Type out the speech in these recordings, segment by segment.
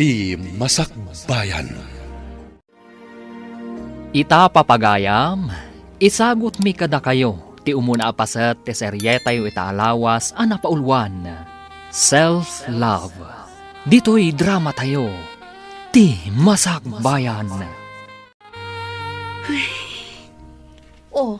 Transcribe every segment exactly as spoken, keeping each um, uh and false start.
Ti Masakbayan. Ita, papagayam, isagutmi kadakayo ti umuna a paset ti serietayo ita a lawas a napauluan, Self-Love. Ditoy dramatayo, Ti Masakbayan. Oh,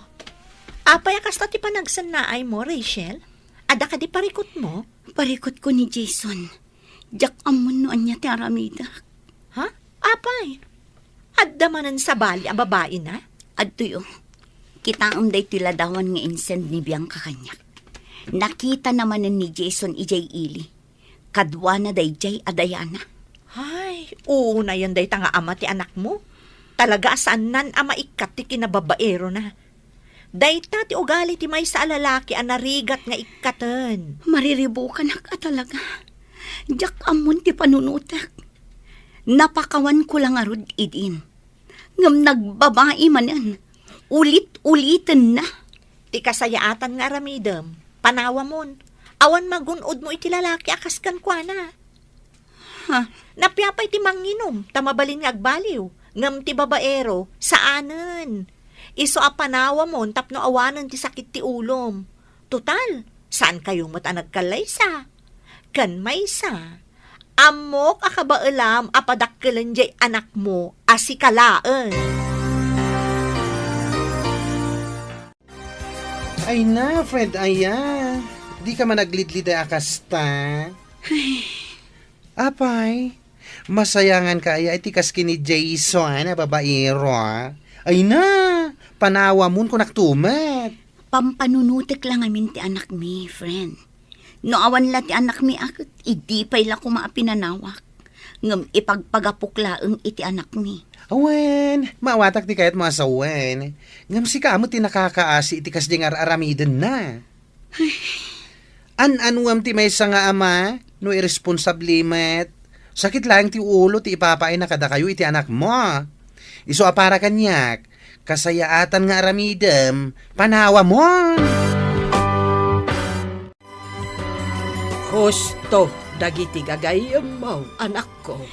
apay a kasta ti panagsannaaymo, Rachel? Adda kadi parikutmo? Parikutko ni Jason. Diak ammon no ania ti aramidek. Ha? Apay? Adda manen sabali a babaina? Adtoy, oh. Kitaem daytoy ladawan nga insend ni Bianca kaniak. Nakitana manen ni Jason idiay ili. Kaduana daydiay a Diana. Ay, unayen dayta nga ama ti anakmo. Talaga a saannan a maikkat ti kinababaerona. Dayta ti ugali ti maysa a lalaki a narigat nga ikkaten. Mariribukanak a talaga. Diak ammon ti panunotek. Napakawanko la ngarud idin. Ngem nagbabai manen. Ulit-ulitenna. Ti kasayaatan nga aramidem, panawamon. Awan magun-odmo iti lalaki a kas kenkuana. Ha? Napiapay ti manginum, ta mabalin nga agbaliw. Ngem ti babaero, saanen. Isu a panawamon tapno awanen ti sakit ti ulom. Total, saankayo met a nagkallaysa. Ken maysa, ammok a kabaelam a padakkelan diay anakmo a sika laeng. Ay na, Fred, aya. Di ka man aglidliday a kasta. Ay. Apay, masayangan ka aya iti kas ken ni Jason a babaero, a? Ay na, panawamon kunak to met. Pampanunotek la ngamin ti anakmi, friend. No awan la ti anakmi a ket idi pay la koma a pinanawak. Ngem ipagpagapok laeng iti anakmi. Awen, maawatak ti kayatmo a sawen. Ngem sika met ti nakakaasi iti kasdiay nga ar-aramidenna. An-anuem ti maysa nga ama no irresponsable met. Sakit laeng ti ulo ti ipapaayna kadakayo iti anakmo. Isu a para kaniak, kasayaatan nga aramidem, panawamon. Husto dagiti gagayyemmo, anakko.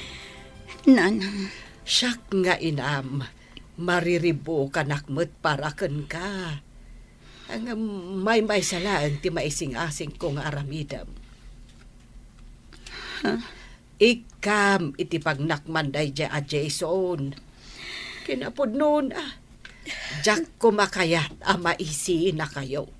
Nanang. Siak nga inam, mariribukanak met para kenka. Ngem maymaysa laeng ti maisingasingko nga aramidem. Ha? Ikkam iti pagnakman daydiay a Jason. Kinapudnona, diak koma kayat a maisinakayo.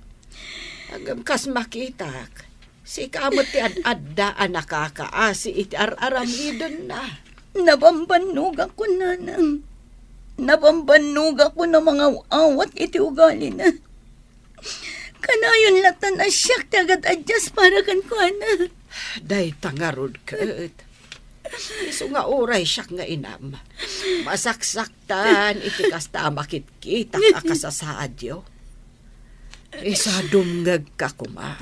Ngem kas makitak, sika met ti ad-adda a nakakaasi iti ar-aramidenna. Nabambannogakon, nanang. Nabambannogakon a mangaw-awat iti ugalina. Kanayon latta a siak ti agad-adjust para kenkuana. Dayta ngarud ket. Isu nga uray siak nga inam, masaksaktan iti kasta a makitkitak a kasasaadyo. Isu a dumngegka koma.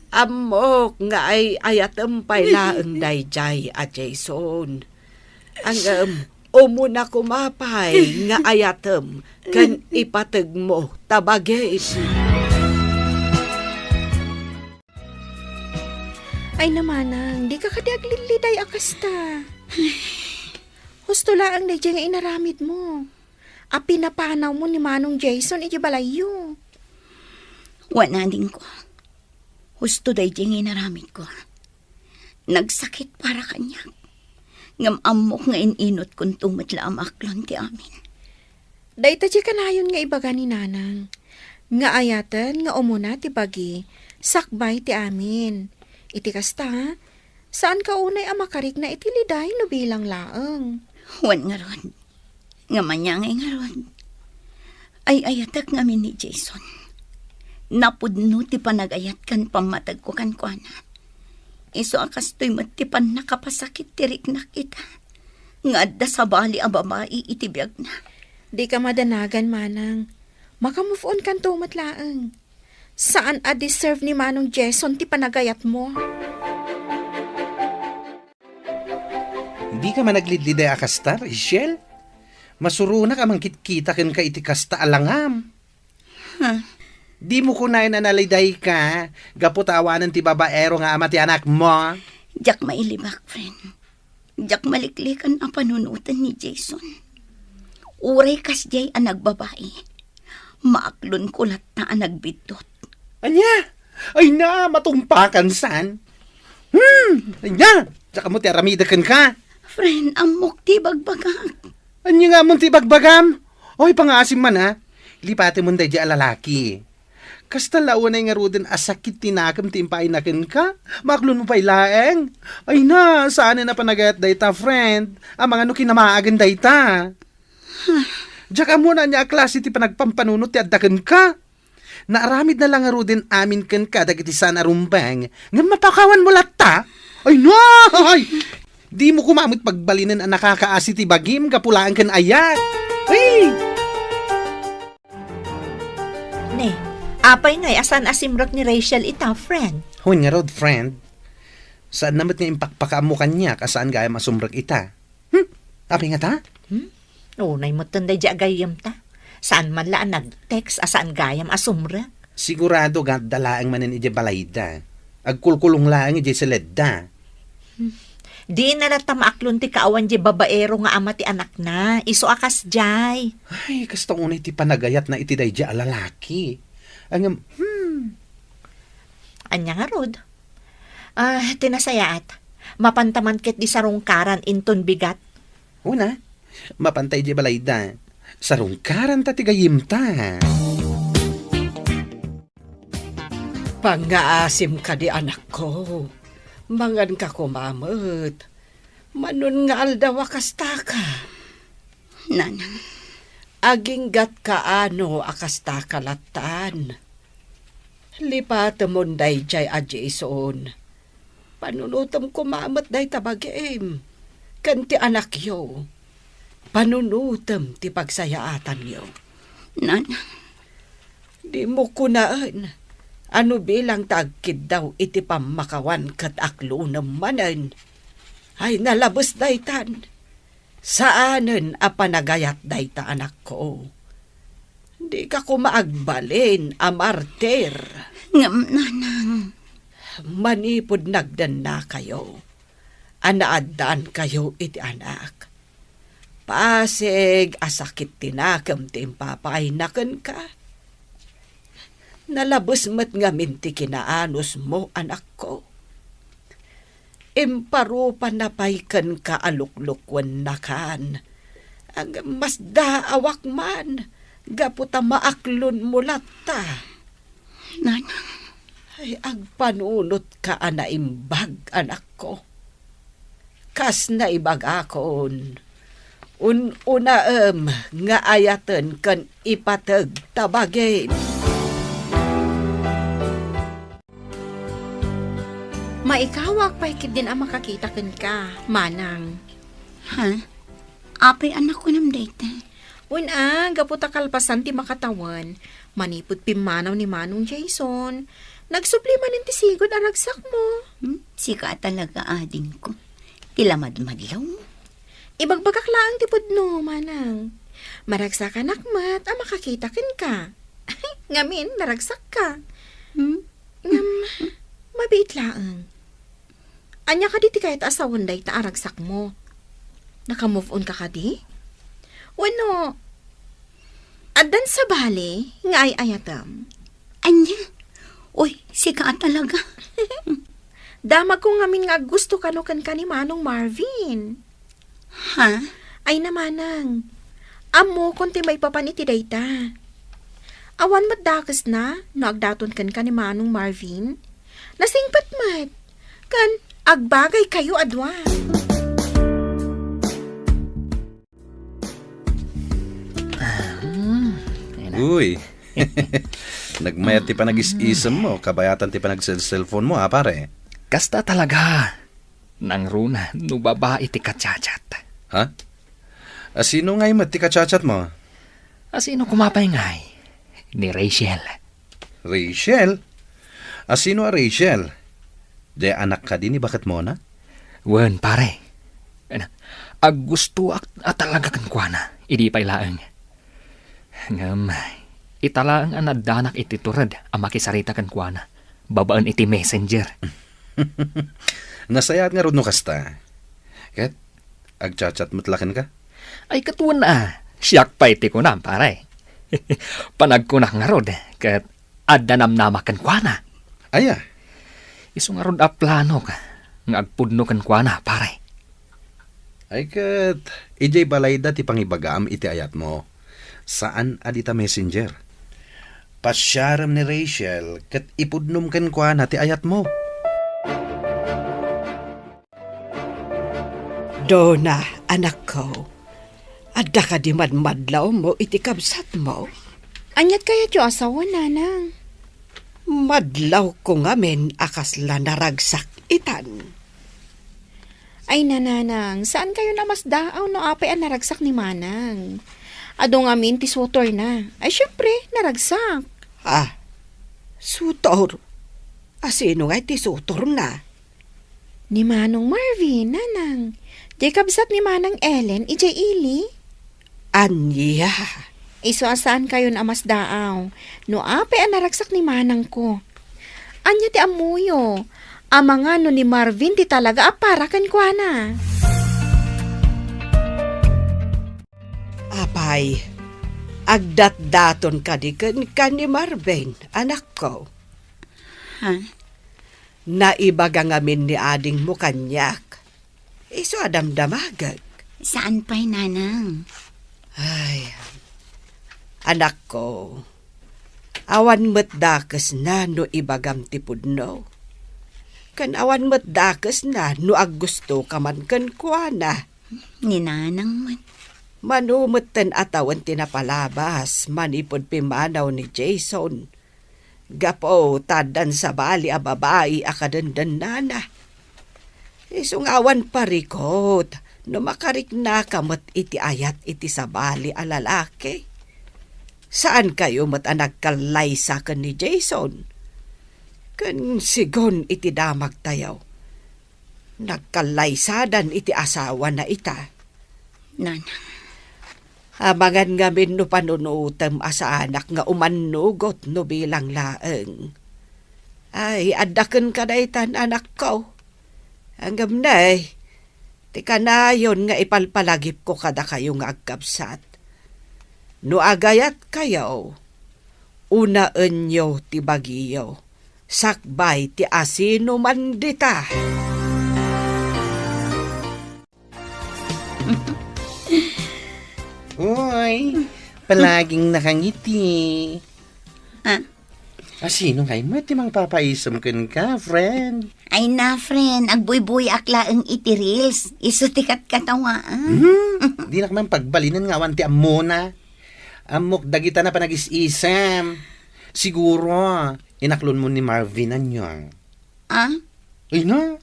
Ammok nga ay-ayatem pay laeng daydiay a Jason. Ngem, umuna koma pay nga ayatem ken ipategmo ta bagim. Ay, namanang, dika kadi aglidliday a kasta. Husto laeng daydiay nga inaramidmo. A pinapanawmo ni Manong Jason iti balayyo. Wen, adingko. Husto daydiay nga inaramidko. Nagsakit para kaniak. Ngem ammok nga in-inutkonto met la a maaklon ti amin. Dayta ti kanayon nga ibaga ni Nanang, nga ayaten nga umuna ti bagi, sakbay ti amin. Iti kasta, saanka unay a makarikna iti liday no bilang laeng. Wen ngarud, nga maniangay ngarud. Ay-ayatek ngamin ni Jason. Napudno ti panagayat ken pammategko kenkuana. Isu a kastoy met ti pannakapasakit ti riknak ita, nga adda sabali a babai iti biagna. Dika madanagan, manang. Maka-move on kanto met laeng. Saan a deserve ni Manong Jason ti panagayatmo. Dika man aglidliday a kasta, Rachel? Masuronak a mangkitkita kenka iti kasta a langam. Huh? Dimo kunaen a nalidayka gapu ta awanen ti babaero nga ama ti anakmo? Diak mailibak, friend. Diak maliklikan a panunoten ni Jason. Uray kasdiay a nagbabai, maaklonko latta a nagbiddut. Ania? Ay na, matungpakan san? Hmm, ania? Diak ammo ti aramidek kenka. Friend, ammok ti bagbagak. Ania nga ammom ti bagbagam? Oy, pangaasim man, a. Lipatemon daydiay a lalaki. Kasta la unay ngaruden a sakit ti nakem ti impaayna kenka? Maaklonmo pay laeng? Ay na, saanen a panagayat dayta, friend. Amangan no kinamaagen dayta. Diak ammo no ania a klase ti panagpampanunot ti adda kenka. Naaramidna la ngaruden amin kenka dagiti saan a rumbeng, ngem mapakawanmo latta? Ay, no! Ay! Dimo koma met pagbalinen a nakakaasi ti bagim gapu laeng ken ayat. Ay! Ne, apay ngay a saan a simrek ni Rachel ita, friend? Wen ngarud, friend. Saanna met nga impakpakaammo kaniak a saan gayam a sumrek ita. Hmm? Apay ngata? Hmm? Unay metten daydiay a gayyemta. Saan man la a nag-text a saan gayam a sumrek. Sigurado nga adda laeng manen idiay balayda. Agkulkulong laeng idiay seledda. Hmm. Dina latta maaklon ti kaawan diay babaero nga ama ti anakna. Isu a kasdiay. Ay, kasta unay ti panagayatna iti daydiay a lalaki. Ngem, hmm. Ania ngarud? Ah, ti nasayaat. Mapanta man ket di sarungkaran inton bigat. Una, mapanta idiay balayda. Sarungkaranta ti gayyemta. Pangngaasim kadi, anakko. Manganka koma met. Mano nga aldaw a kastaka. Nanang. Aginggatka ano a kastaka lattan. Lipatemon daydiay a Jason. Panunotem koma met dayta bagim ken ti anakyo. Panunotem ti pagsayaatanyo. Nanang. Dimo kunaen a no bilang ta agkiddaw iti pammakawan ket aklonem manen. Ay, nalabes daytan. Saanen a panagayat dayta, anakko. Dika koma agbalin a martir. Ngem, nanang. Manipud nagdennakayo a naaddaankayo iti anak, pasig a sakit ti nakem ti impapaayna kenka. Nalabes met ngamin ti kinaanusmo, anakko. Imparupanna pay kenka a luklukwennakan. Ngem masdaawak man gapu ta maaklonmo latta. Nanang. Ay, agpanunotka a naimbag, anakko. Kas naibagakon, un-unaem nga ayaten ken ipateg ta bagim. Maikawak pay ketdin a makakita kenka, manang. Ha? Apay a nakunam dayta? Wen a, gapu ta kalpasan ti makatawen, manipud pimmanaw ni Manong Jason, nagsubli manen ti sigud a ragsakmo. Hmm? Sika a talaga, adingko. Ti lamadmadlaw. Ibagbagak laeng ti pudno, manang. Maragsakanak met a makakita kenka. Ngamin, naragsakka. Hmm? Ngem, mabiit laeng. Ania kadi ti kayat a sawen dayta a ragsakmo? Naka-move on ka kadi? Wenno, addan sabali nga ay-ayatem? Ania? Uy, sika a talaga. Damagko ngamin nga aggusto kano kenka ni Manong Marvin. Ha? Ay na, manang. Ammokon ti maipapan iti dayta. Awan met dakesna no agdaton kenka ni Manong Marvin. Nasingpet met. Ken agbagaykayo a dua. Uy. Nagmayat ti panagis-isem mo, kabayatan ti panagselselpon mo, ha, pare? Kasta talaga. Nangruna no babai ti kachat-chat. Ha? Asino ngay met ti kachat-chat mo? Asino koma pay ngay? Ni Rachel. Rachel? Asino a Rachel? Di anak kadi ni baketmona? Wen, pare. Aggustoak a talaga kenkuana, idi pay laeng. Ngem, ita laeng a naddanak iti tured a makisarita kenkuana, babaen iti messenger. Nasayaat ngarud no kasta. Ket, Agchat-chat met la kenka? Ay, ket wen a, siak pay ti kunam, pare. Panagkunak ngarud, ket adda namnama kenkuana. Aya? Isu ngarud a planok nga agpudno kenkuana, pare. Ay ket, idiay balayda ti pangibagam iti ayatmo. Saan a dita messenger. Pasiarem ni Rachel ket ipudnom kenkuana ti ayatmo. Donna, anakko, adda kadi madmadlawmo iti kabsatmo? Aniat kayatyo a sawen, nanang? Madlawko ngamin a kasla naragsak itan. Ay, nanang, saan kayo namasdaaw no apay a naragsak ni manang? Adu ngamin ti sutorna. Ay, syempre, naragsak. Ah, sutor? Asino ngay ti sutorna? Ni Manong Marvin, nanang. Diay kabsat ni Manang Ellen, idiay ili. Ania? Isu a saan kayon a masdaaw. No apay a naragsak ni manangko. Ania ti ammoyo? Amangan no ni Marvin ti talaga a para kenkuana. Apay, agdatdaton kadi kenka ni Marvin, anakko? Ha? Naibaga ngamin ni adingmo kaniak. Isu a damdamagek. Saan pay, nanang? Ay, anakko, awan met dakesna no ibagam ti pudno. Ken awan met dakesna no aggustoka man kenkuana. Ni nanang met. Mano metten a tawen ti napalabas manipud pimmanaw ni Jason. Gapu ta addan sabali a babai a kadendennana. Isu nga awan parikut no makariknaka met iti ayat iti sabali a lalaki. Saan kayo met a nagkallaysa ken ni Jason? Ken sigun iti damagtayo, nagkallaysadan iti asawana ita. Nanang. Amangan ngamin no panunutem a saanak nga umannugot no bilang laeng. Ay, adda kenka daytan, anakko. Ngem ne, ti kanayon nga ipalpalagipko kadakayo nga agkabsat. No agayatkayo, unaenyo ti bagiyo, sakbay ti asinoman dita. Uy, palaging nakangiti. Ah? Asino ngay met ti mangpapaisem kenka, friend? Ay na, friend, agbuybuyaak laeng iti reels. Isu ti katkatawaan. Hmm? Dinak man pagbalinen nga awan ti ammona. Ammok dagita na panagis-isem. Siguro, inaklonmo ni Marvin, ania? Ah? Ay na,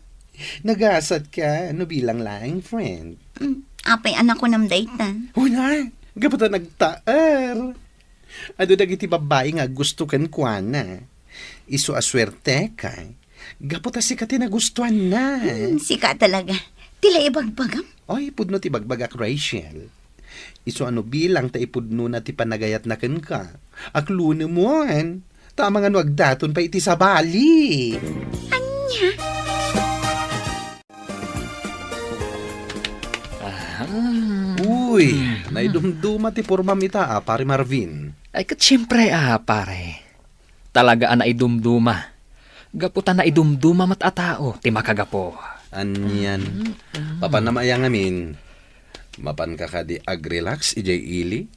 nagasatka no bilang laeng, friend. Mm, apay a nakunam dayta? Uy na, gapu ta nagtaer. Adu dagiti babbai nga aggusto kenkuana. Isu a suerteka, gapu ta sika ti nagustuanna. Hmm, sika talaga. Ti la ibagbagam? Oy, pudno ti bagbagak, Rachel. Isu a no bilang ta ipudnona ti panagayatna kenka. Aklonem wen, ta amangan no agdaton pay iti sabali. Ania? Aha. Uy, hmm, naidumduma ti pormam ita, a, Pare Marvin. Ay, ket siempre, a, pare. Talaga a naidumduma. Gapu ta naidumduma met a tao ti makagapu. Anian. Mm, mm. Papanam aya ngamin? Mapanka kadi agrelax idiay ili?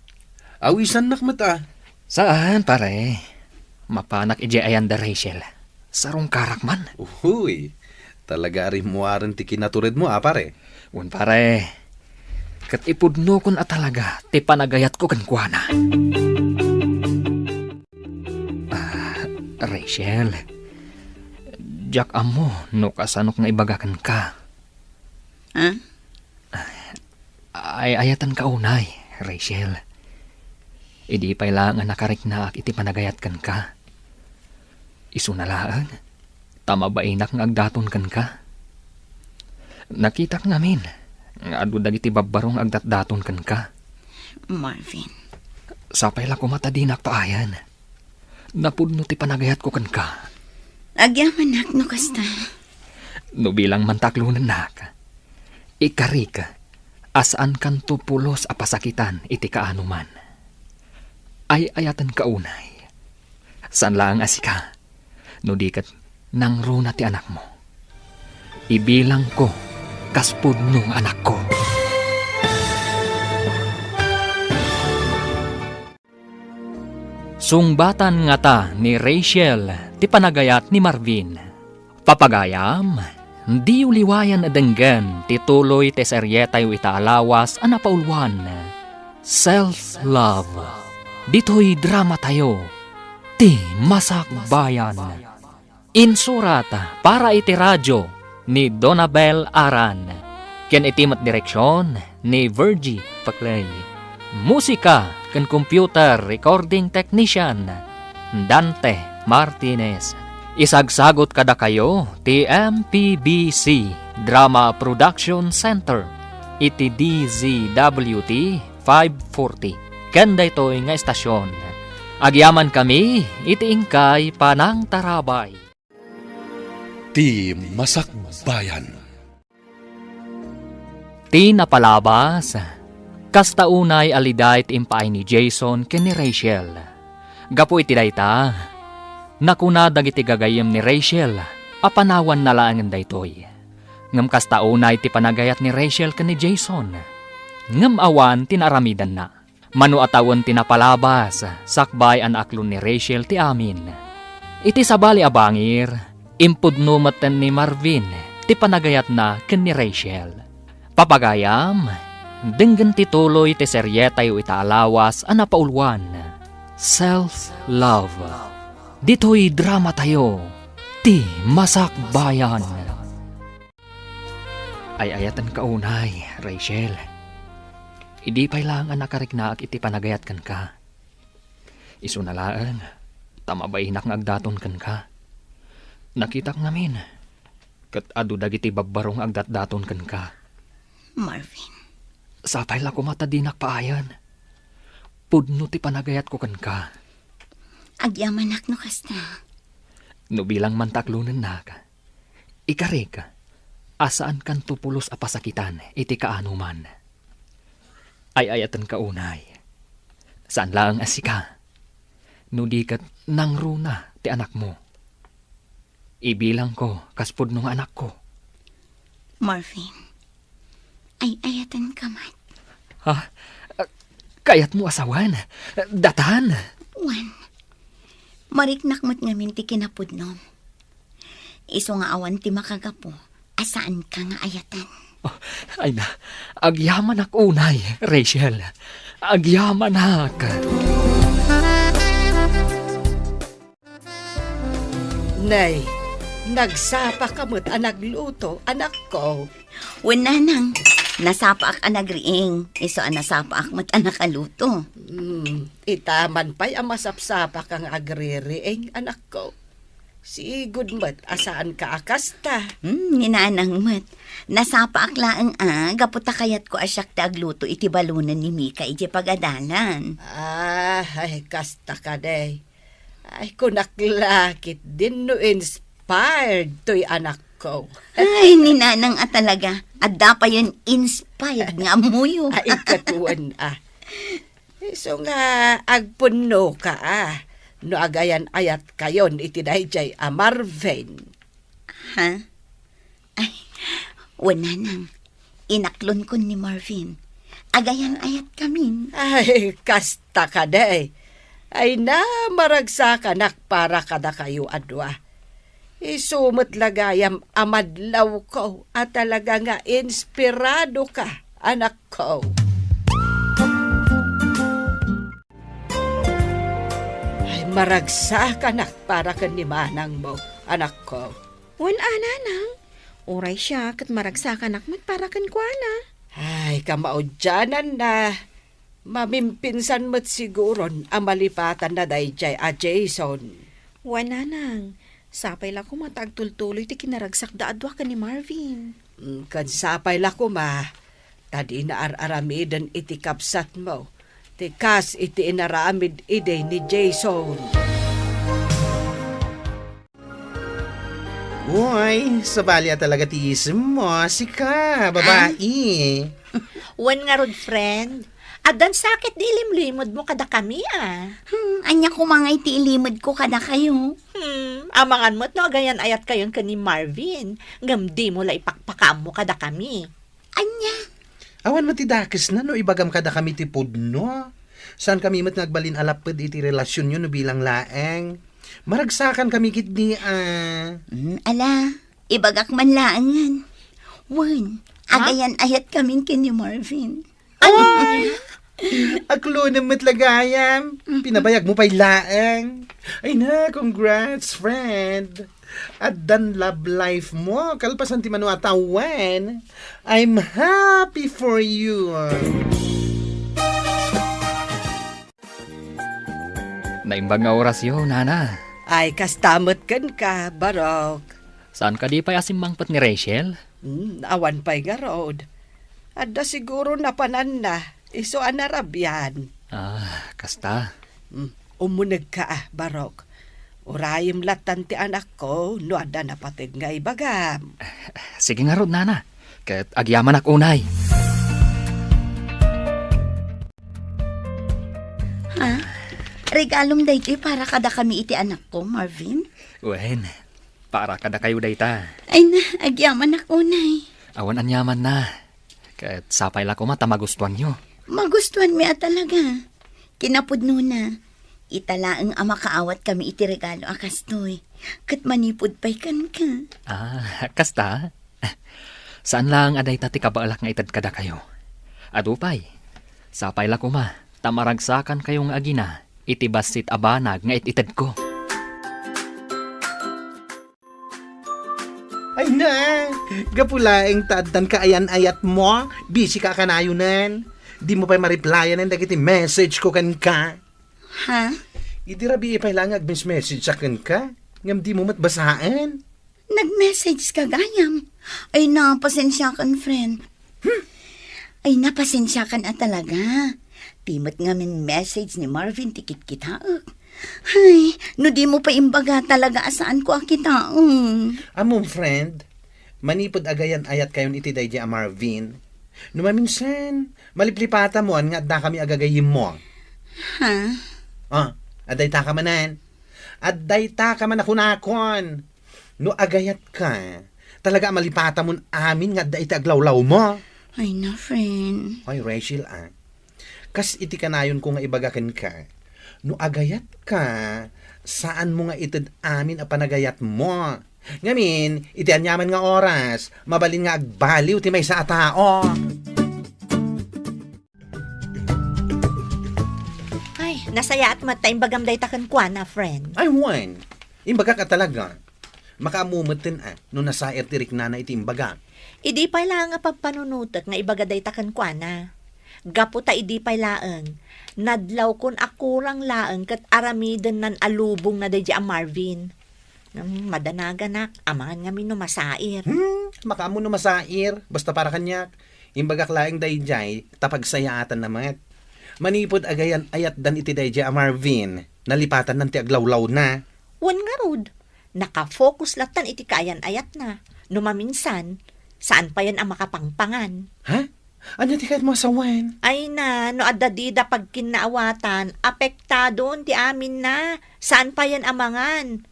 Awisannak met a. Saan, pare. Mapanak idiay ayan da Rachel. Sarungkarak man. Uy, talaga a rimmuaren ti kinaturedmo, a, pare. Wen, pare. Ket ipudnokon a talaga ti panagayatko kenkuana. Ah, Rachel, diak ammo no kasanok nga ibaga kenka. Ah? Ay-ayatenka unay, Rachel. Idi pay la nga nakariknaak iti panagayat kenka. Isuna laeng, ta mabainak nga agdaton kenka. Nakitak ngamin nga adu dagiti babbaro nga agdatdaton kenka. Marvin. Sapay la koma ta dinak paayan. Napudno ti panagayatko kenka. Agyamanak no kasta. No bilang man ta aklonennak, ikarik A saankanto pulos a pasakitan iti kaanoman. Ay-ayatenka unay. Saan laeng a sika, no di ket nangruna ti anakmo. Ibilangko kas pudno nga anakko. Sungbatan ngata ni Rachel ti panagayat ni Marvin. Papagayam, diyo liwayan a denggen ti tuloy ti serietayo ita a lawas a napauluan, Self Love. Ditoy dramatayo, Ti Masakbayan. Insurat para iti radio ni Donabel Aran, ken iti met direksion ni Virgie Paclay. Musika ken computer recording technician, Dante Martinez. Isagsagut kadakayo ti M P B C Drama Production Center iti D Z W T five forty. Ken daytoy nga estasion, agyamankami iti inkay panangtarabay. Ti Masakbayan. Ti napalabas, kasta unay a liday ti impaay ni Jason ken ni Rachel. Gapu iti dayta, nakuna dagiti gagayyem ni Rachel a panawanna laengen daytoy. Ngem kasta unay ti panagayat ni Rachel ken ni Jason. Ngem awan ti naaramidanna. Mano a tawen ti napalabas, sakbay a naaklon ni Rachel ti amin. Iti sabali a bangir, impudno metten ni Marvin ti panagayatna ken ni Rachel. Papagayam, denggen ti tuloy ti serietayo ita a lawas a napauluan, Self Love. Ditoy dramatayo, Ti Masakbayan. Ay-ayatenka unay, Rachel. Idi pay laeng a nakariknaak iti panagayat kenka. Isuna laeng, ta mabainak nga agdaton kenka. Nakitak ngamin, ket adu dagiti babbaro nga agdatdaton kenka. Marvin. Sapay la koma ta dinak paayen. Pudno ti panagayatko kenka. Agyamanak no kasta. No bilang man ta aklonennak, ikarik a saankanto pulos a pasakitan iti kaanoman. Ay-ayatenka unay. Saan laeng a sika, no di ket nangruna ti anakmo. Ibilangko kas pudno nga anakko. Marvin, ay-ayatenka met. Ha? Kayatmo a sawen? Datan? Wen, mariknak met ngamin ti kinapudnom. Isu nga awan ti makagapu a saanka nga ayaten. Oh, ay na, agyamanak unay, Rachel. Agyamanak. Nay, nagsapaka met a nagluto, anakko. Wen, nanang, nasapaak a nagriing, isu a nasapaak met a nakaluto. Hmm, ita man pay a masapsapaka nga agririing, anakko. Sigud met a saanka a kasta. Hmm, ni nanang met. Nasapaak laeng a, gapu ta kayatko a siak ti agluto iti balonen ni Mika idiay pagadalan. Ah, ay, kasta kadi. Ay, kunak la ketdin no inspired toy anakko. Ay, ni nanang a talaga. Adda payen inspired nga ammoyo. Ay, ket wen a. Isu nga agpunnoka a, no agayan-ayatkayon iti daydiay a Marvin. Ha? Ay, wen, nanang, inaklonkon ni Marvin. Agayan-ayatkamin. Ay, kasta kadi. Ay na, maragsakanak para kadakayo a dua. Isu met la gayam a madlawko a talaga nga inspiradoka, anakko. Ay, maragsakanak para ken ni manangmo, anakko. Wen a, nanang. Uray siak ket maragsakanak met para kenkuana. Ay, kamaudiananna. Mamimpinsan met siguron a malipatanna daydiay a Jason. Wen, nanang, sapay la koma ta agtultuloy ti kinaragsakda a dua ken ni Marvin. Mm, ken sapay la koma ta dina ar-aramiden iti kabsatmo ti kas iti inaramid idi ni Jason. Uy, sabali a talaga ti isemmo, sika, babai. Ah? Wen ngarud, friend, addan sakit di ilimlimedmo kadakami, a. Hmm, ania koma ngay ti ilimedko kadakayo? Hmm, amangan met no agayan-ayatkayon ken ni Marvin, ngem dimo la ipakpakaammo kadakami. Ania? Awan met ti dakesna no ibagam kadakami ti pudno. Saankami met nga agbalin a lapped iti relasionyo no bilang laeng. Maragsakankami ketdi, a. Hmm, ala, ibagak man laengen. Wen, ha? Agayan-ayatkamin ken ni Marvin. Ay! Aklonem met la gayam. Pinabayagmo pay laeng. Ay na, congrats, friend. Addan love life mo, kalpasan ti mano a tawen. I'm happy for you. Naimbag nga orasyo, nana. Ay, kasta met kenka, Barok. Saan kadi pay a simmangpet ni Rachel? Hmm, awan pay ngarud. Adda siguro napananna, isu a narabian. Ah, kasta. Hmm, umunegka a, Barok. Urayem lattan ti anakko no adda napateg nga ibagam. Sige ngarud, nana. Ket agyamanak unay. Ha? Regalom daytoy para kadakami iti anakko, Marvin? Wen, para kadakayo dayta. Ay na, agyamanak unay. Awan aniamanna. Ket sapay la koma ta magustuanyo. Magustuanmi a talaga. Kinapudnona, ita laeng a makaawatkami iti regalo a kastoy. Ket manipud pay kenka. Ah, kasta? Saan laeng a dayta ti kabaelak nga ited kadakayo. Adu pay, sapay la koma ta maragsakankayo nga agina iti bassit a banag nga it-itedko. Ay na, gapu laeng ta addan kaayan-ayatmo, busy ka kanayonen. Dimo pay ma-replyan dagiti message ko kenka. Ha? Idi rabii pay laeng nga agmes-message a kenka, ngem dimo met basaen. Nag-message ka gayam. Ay na, pasensiakan, friend. Hmm. Ay na, pasensiakan a talaga. Ti met ngamin message ni Marvin ti kitkitaek. Ay, no dimo pay imbaga talaga a saanko a kitaen. Ammom, friend, manipud agayan-ayatkayon iti daydi a Marvin, no maminsan, maliplipatamoan nga addakami a gagayyemmo. Ha? Ah, addaytaka manen. Addaytaka man a kunakon. No agayatka, talaga a malipatamon amin nga adda iti aglawlawmo. Ay na, friend. Ay, Rachel, a. Kas iti kanayonko nga ibaga kenka, no agayatka, saanmo nga ited amin a panagayatmo. Ngamin, iti aniaman nga oras, mabalin nga agbaliw ti maysa a tao. Ay, nasayaat met ta imbagam dayta kenkuana, friend. Ay, wen. Imbagak a talaga. Makaammo metten a no nasair ti riknana iti imbagak. Idi pay laeng a pagpanunotek nga ibaga dayta kenkuana. Gapu ta idi pay laeng, nadlawkon a kurang laeng ket aramidennan a lubongna daydi a Marvin. Hmm, madanaganak, amangan ngamin no masair. Hmm, makaammo no masair, basta para kaniak. Imbagak laeng daydiay, ta pagsayaatanna met. Manipud agayan-ayatdan iti daydiay a Marvin, nalipatannan ti aglawlawna. Wen ngarud, nakafocus lattan iti kaayan-ayatna. No maminsan, saan payen a makapangpangan. Ha? Ania ti kayatmo a sawen? Ay na, no adda dida pagkinnaawatan, apektadon ti aminna. Saan payen a mangan.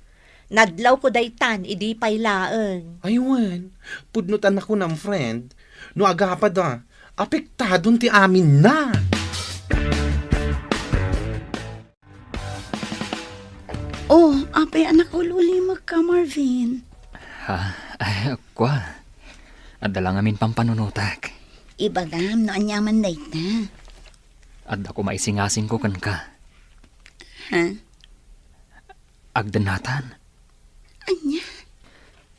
Nadlawko daytan idi pay laeng. Ay wen, pudno ta nakunam, friend, no agapada, apektadon ti aminna. Oh, apay a nakaul-ulimekka, Marvin? Ha? Ay, kua. Adda la ngamin pampanunotak. Ibagam no aniaman dayta. Adda koma isingasingko kenka. Ha? Agdennatan. Ania?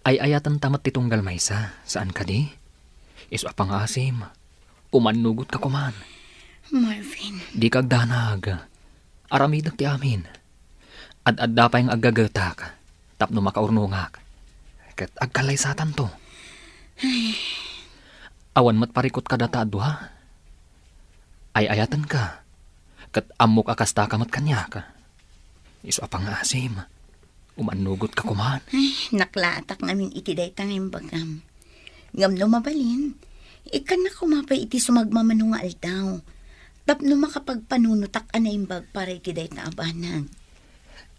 Ay-ayatenta met ti tunggal maysa, saan kadi? Isu a pangaasim, umannugotka koman. Marvin. Dika agdanag. Aramidek ti amin. Ad-adda pay nga aggagetak tapno makaurnongak. Ket agkallaysatanto. Ay. Awan met parikut kadata a dua. Ay-ayatenka. Ket ammok a kastaka met kaniak. Isu a pangaasim, umannugotka koman. Ay, naklaatak ngamin iti dayta nga imbagam. Ngem no mabalin, Ikkannak koma pay iti sumagmamano nga aldaw tapno makapagpanunotak a naimbag para iti dayta a banag.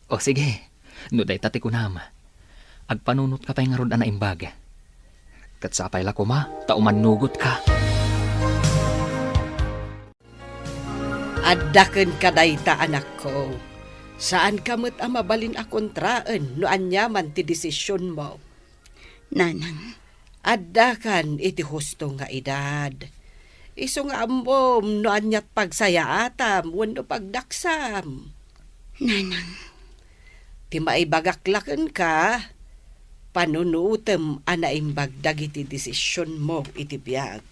O sige, no dayta ti kunam, agpanunotka pay ngarud a naimbag. Ket sapay la koma ta umannugotka. Adda kenka dayta, anakko. Saanka met a mabalin a kontraen no aniaman ti desisionmo. Nanang. Addakan iti husto nga edad. Isu nga ammom no aniat pagsayaatam wenno pagdaksam. Nanang. Ti maibagak la kenka, panunutem a naimbag dagiti desisionmo iti biag.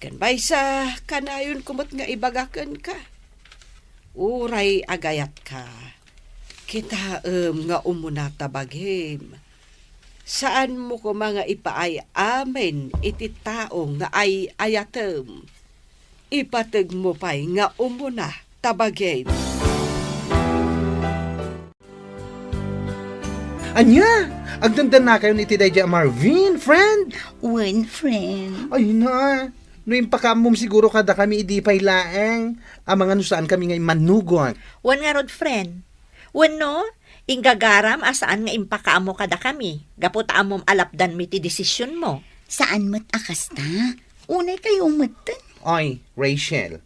Ken maysa, kanayonko met nga ibaga kenka. Uray agayatka, kitaem nga umuna ta bagim. Saanmo koma nga ipaay amin iti tao nga ay-ayatem. Ipategmo pay nga umuna ta bagim. Ania? Agdendennakayon iti daydiay a Marvin, friend? Wen, friend. Ay na, no impakaammom siguro kadakami idi pay laeng, amangan no saankami nga immannugot. Wen ngarud, friend. Wenno, inggagaram a saan nga impakaammo kadakami, gapu ta ammom a lapdanmi ti desisionmo. Saan met a kasta. Unay kayo metten. Oy, Rachel.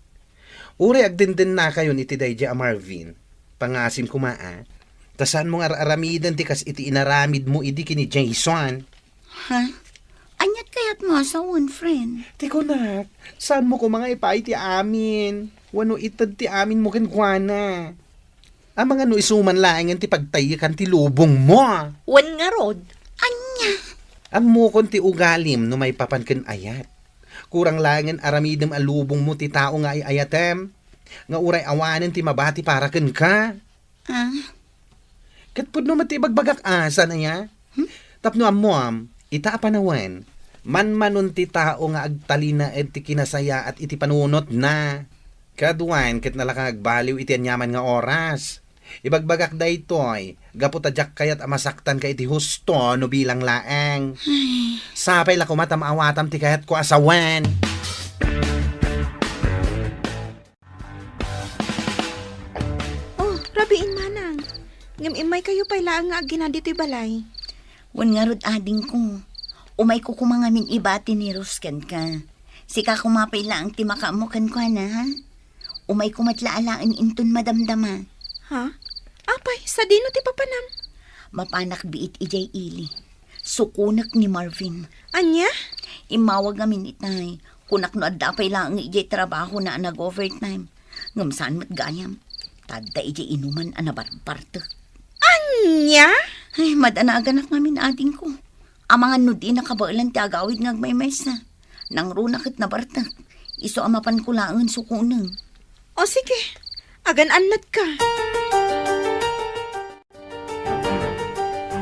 Uray agdendennakayon iti daydiay a Marvin, pangasim koma a, ta saanmo nga ar-aramiden ti kas iti inaramidmo idi ken ni Jason. Ha? Aniat kayatmo a sawen, friend? Ti kunak, saanmo koma nga ipaay ti amin? Wenno ited ti aminmo kenkuana? Amangan no isu man laengen ti pagtaykan ti lubongmo. Wen ngarud. Ania? Ammokon ti ugalim no maipapan ken ayat. Kurang laengen aramidem a lubongmo ti tao nga ay-ayatem, nga uray awanen ti mabati para kenka. Ah? Ket pudno met ti ibagbagak a, saan aya? Hmm? Tapno ammoam, ita a panawen, manmanon ti tao nga agtalinaed ti kinasayaat iti panunotna. Kaduaen ket nalaka nga agbaliw iti aniaman nga oras. Ibagbagak daytoy, gapu ta diak kayat a masaktanka iti husto no bilang laeng. Ay. Sapay la koma ta maawatam ti kayatko a sawen. Oh, rabiin, manang. Ngem immaykayo pay laeng nga aggina ditoy balay. Wen ngarud, adingko. Umayko koma ngamin ibati ni Rose kenka. Sika koma pay laeng ti makaammo kenkuana, ha? Umayko met la alaen inton madamdama. Ha? Apay, sadino ti papanam? Mapanak biit idiay ili. Sukonek ni Marvin. Ania? Immawag ngamin itay. Kunak no adda pay laeng idiay trabahona a nag-overtime. Ngem saan met gayam. Ta adda idiay inuman a nabarbartek. Ania? Ay, madanaganak ngamin, adingko. Amangan no di nakabaelan ti agawid nga agmaymaysa. Nangruna ket nabartek. Isu a mapanko laengen sukonen. O sige, agan-annatka.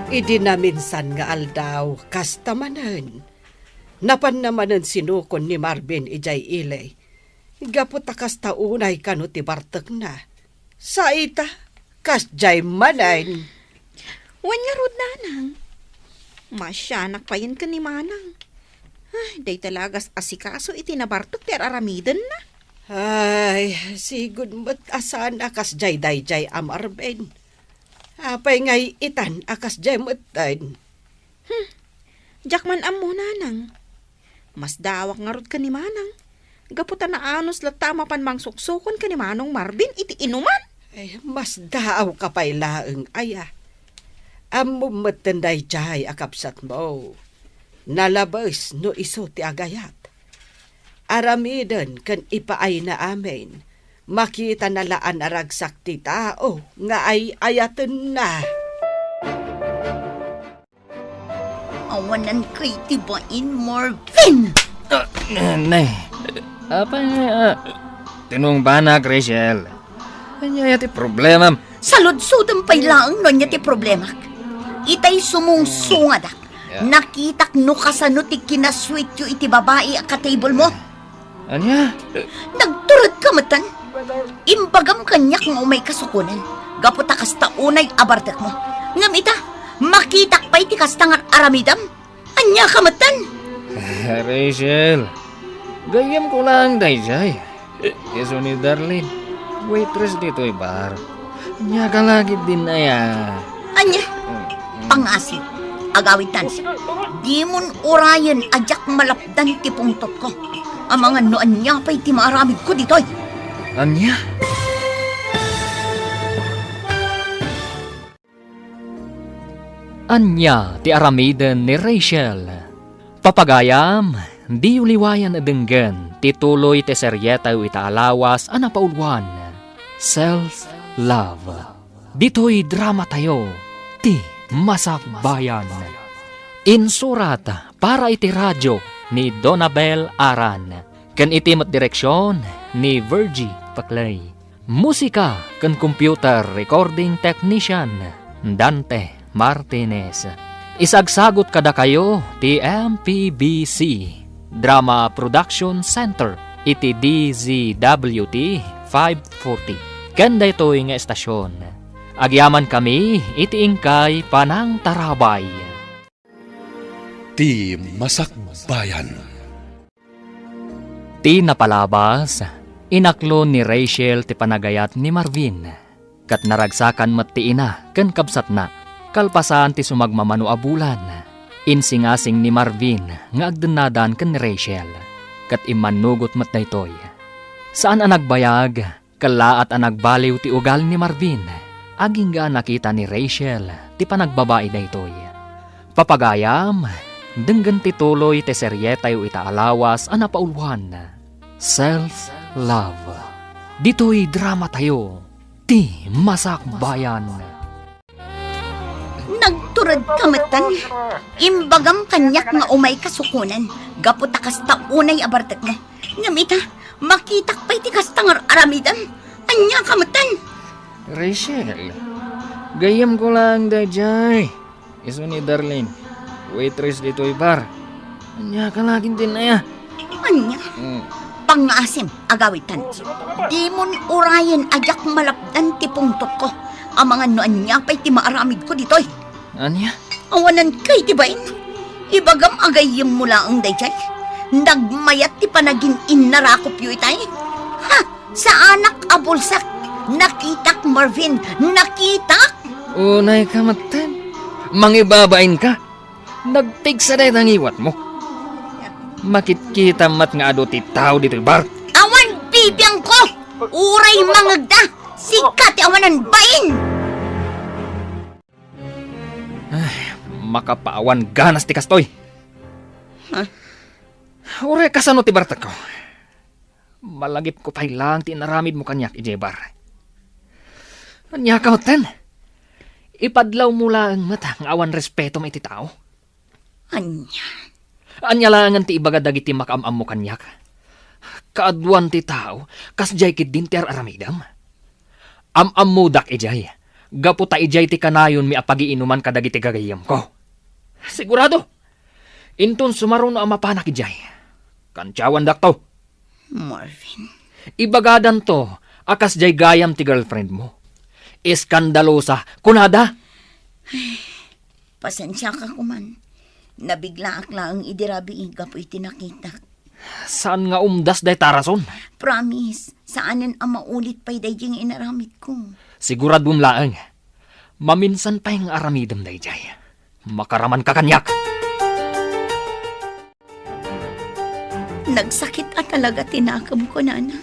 Idi naminsan nga aldaw, kasta manen. Napanna manen sinukon ni Marvin idiay ili. Gapu ta kasta unay kano ti bartekna. Sa ita, kasdiay manen. Wen ngarud, nanang. Masianak payen ken ni manang. Ay, dayta la agas-asikaso iti nabartek ti ar-aramidenna. Ay, sigud met a saan a kasdiay daydiay a Marvin. Apay ngay itan a kasdiay metten? Hmm. Diak man ammo, nanang. Masdaawak ngarud ken ni manang. Gapu ta naanus latta a mapan mangsuksukon ken ni manong Marvin iti inuman. Ay, masdaawka pay laeng aya. Ammom metten daydiay a kabsatmo. Nalabes no isu ti agayat. Aramiden ken ipaayna amin. Makitana la a naragsak ti tao nga ay-ayatenna. Awanan kay ti bain, Marvin! Ah, ne, ne. Apay, ah, tinungbanak, Rachel. Ania ti problemam? Saludsodem pay laeng no ania ti problemak. Itay sumungsungadak. Yeah. Nakitak no kasano ti kinasuityo iti babai a ka-table mo. Ania? Nagturedka metten. Imbagam kaniak nga umayka sukonen, gapu ta kasta unay a bartekmo. Ngem ita, makitak pay ti kasta nga aramidem. Ania ka metten? Rachel, gayyemko laeng daydiay. Isu ni Darlene, waitress ditoy bar. Ania ka la ketdin aya? Ania? Mm, mm. Pangasim, agawidtan. Dimon urayen a diak malapdan ti pungtotko. Amangan no ania pay ti maaramidko ditoy. Ania? Ania ti aramiden ni Rachel? Papagayam, diyo liwayan a denggen ti tuloy ti serietayo ita a lawas a napauluan, Self Love. Ditoy dramatayo, Ti Masakbayan. Insurat para iti radio ni Donabel Aran, ken iti met direksion ni Virgie Paclay. Musika ken computer recording technician, Dante Martinez. Isagsagut kadakayo ti M P B C Drama Production Center iti D Z W T five forty. Ken daytoy nga estasion, agyamankami iti inkay panangtarabay. Ti Masakbayan. Ti napalabas, inaklon ni Rachel ti panagayat ni Marvin, ket naragsakan met ti ina ken kabsatna. Kalpasan ti sumagmamano a bulan, insingasing ni Marvin nga agdennadan ken ni Rachel, ket immannugot met daytoy. Saan a nagbayag, kellaat a nagbaliw ti ugal ni Marvin, agingga a nakita ni Rachel ti panagbabai daytoy. Papagayam, denggen ti tuloy ti serietayo ita a lawas a napauluan, Self Love. Ditoy dramatayo, Ti Masakbayan. Nagturedka metten. Imbagam kaniak nga umayka sukonen, gapu ta kasta unay a bartekmo. Ngem ita, makitak pay ti kasta nga ar-aramidem. Ania ka metten? Rachel, gayyemko laeng daydiay. Isu ni Darlene, waitress ditoy bar. Ania ka la ketdin aya? Ania? Mm. Pangasim, agawidtan. Dimon urayen a diak malapdan ti pungtotko. Amangan no ania pay ti maaramidko ditoy. Ania? Awanan kay ti bain. Ibagam a gayyemmo laeng daydiay. Nagmayat ti panagin-innarakopyo itay. Ha! Saanak a bulsak. Nakitak, Marvin. Nakitak! Unay ka metten. Mangibabain ka. Nagpigsa dayta ngiwatmo. Makitkita met nga adu ti tao ditoy bar. Awan bibiangko! Uray mangegda! Sika ti awanan bain! Ay, makapaawan ganas ti kastoy. Ha? Uray kasano ti bartekko? Malagipko pay laeng ti inaramidmo kaniak idiay bar. Ania ka metten? Ipadlawmo laeng met nga awan respetom iti tao. Ania? Ania laengen ti ibaga dagiti makaam-ammo kaniak? Kaaduan ti tao, kasdiay ketdin ti ar-aramidem. Am-ammodak idiay, gapu ta idiay ti kanayonmi a pagiinuman kadagiti gagayyemko. Sigurado! Inton sumaruno a mapanak idiay, kantiawandakto. Marvin. Ibagadanto a kasdiay gayam ti girlfriendmo. Eskandalosa, kunada. Pasensiaka koman. Nabiglaak laeng idi rabii gapu iti nakitak. Saan nga umdas dayta a rason? Promise, saanen a maulit pay daydiay nga inaramidko. Siguradom laeng. Maminsan pay nga aramidem daydiay. Makaramanka kaniak. Nagsakit a talaga ti nakemko, Nana.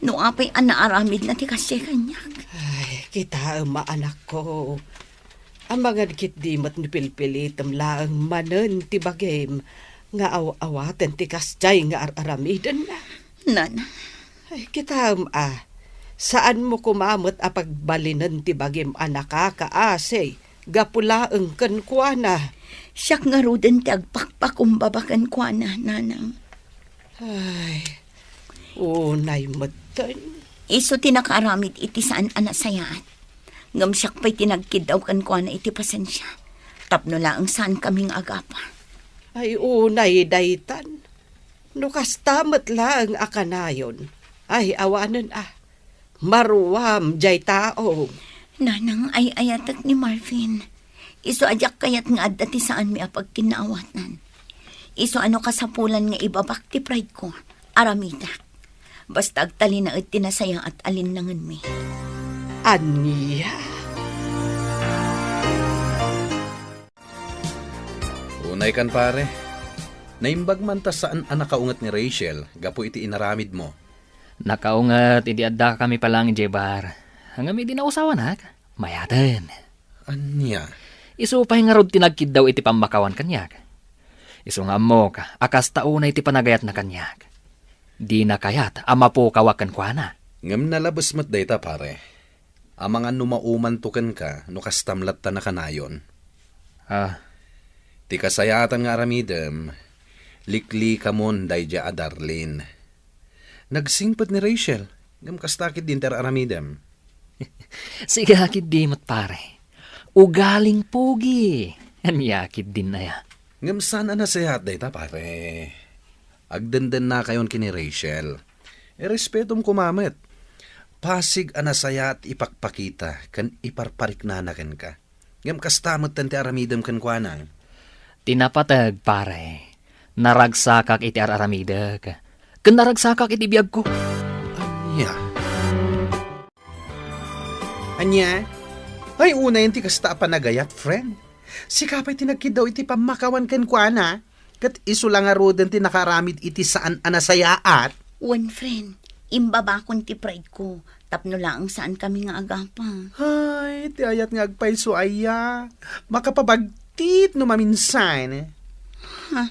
No apay a naaramidna ti kasdiay kaniak. Ay, kitaem a, anakko. Amangan ketdi met no pilpilitem laeng manen ti bagim nga aw-awaten ti kasdiay nga ar-aramidenna. Nana. Ay, kitaem a, saanmo koma met a pagbalinen ti bagim a nakakaasi gapu laeng kenkuana. Siak ngaruden ti agpakpakumbaba kenkuana, Nanang. Ay, unay metten. Isu ti nakaaramid iti saan a nasayaat. Ngem siak pay ti nagkiddaw kenkuana iti pasensia. Tapno laeng saankami nga agapa. Ay, unay daytan. No kasta met laeng a kanayon, ay awanen a, maruam diay tao. Nanang, ay-ayatek ni Marvin. Isu a diak kayat nga adda ti saanmi a pagkinnaawatan. Isu a no kasapulan nga ibabak ti pride ko, aramidak. Basta agtalinaed ti nasayaat a linnangenmi. Ania? Unay kan, pare. Naimbag man ta saan a nakaunget ni Rachel gapu iti inaramidmo. Nakaunget idi addakami pa laeng idiay bar. Ngem idi nausawanak, mayaten. Ania? Isu pay ngarud ti nagkiddaw iti pammakawan kaniak. Isu nga ammok a kasta unay ti panagayatna kaniak. Dina kayat a mapukawak kenkuana. Ngem nalabes met dayta, pare. Amangan no maumanto kenka no kastam latta nakanayon. Ah. Ti kasayaatan nga aramidem, liklikamon daydiay a Darlene. Nagsingpet ni Rachel, ngem kasta ketdin ti ar-aramidem. Siga ketdi met, pare. Ugaling pogi. Ania ketdin aya? Ngem saan a nasayaat dayta, pare. Agdendennakayon ken ni Rachel. Irespetom koma met. Pasig a nasayaat ipakpakita ken iparpariknana kenka. Ngem kasta metten ti aramidem kenkuana. Ti napateg, pare, naragsakak iti ar-aramidek, ken naragsakak iti biagko. Ania? Ania? Ay, unayen ti kasta a panagayat, friend. Sika pay ti nagkiddaw iti pammakawan kenkuana. Ket isu la ngaruden ti nakaaramid iti saan a nasayaat. Wen, friend, imbabakon ti pride ko tapno laeng saankami nga agapa. Ay, ti ayat nga agpayso aya. Makapabagtit no maminsan. Ha?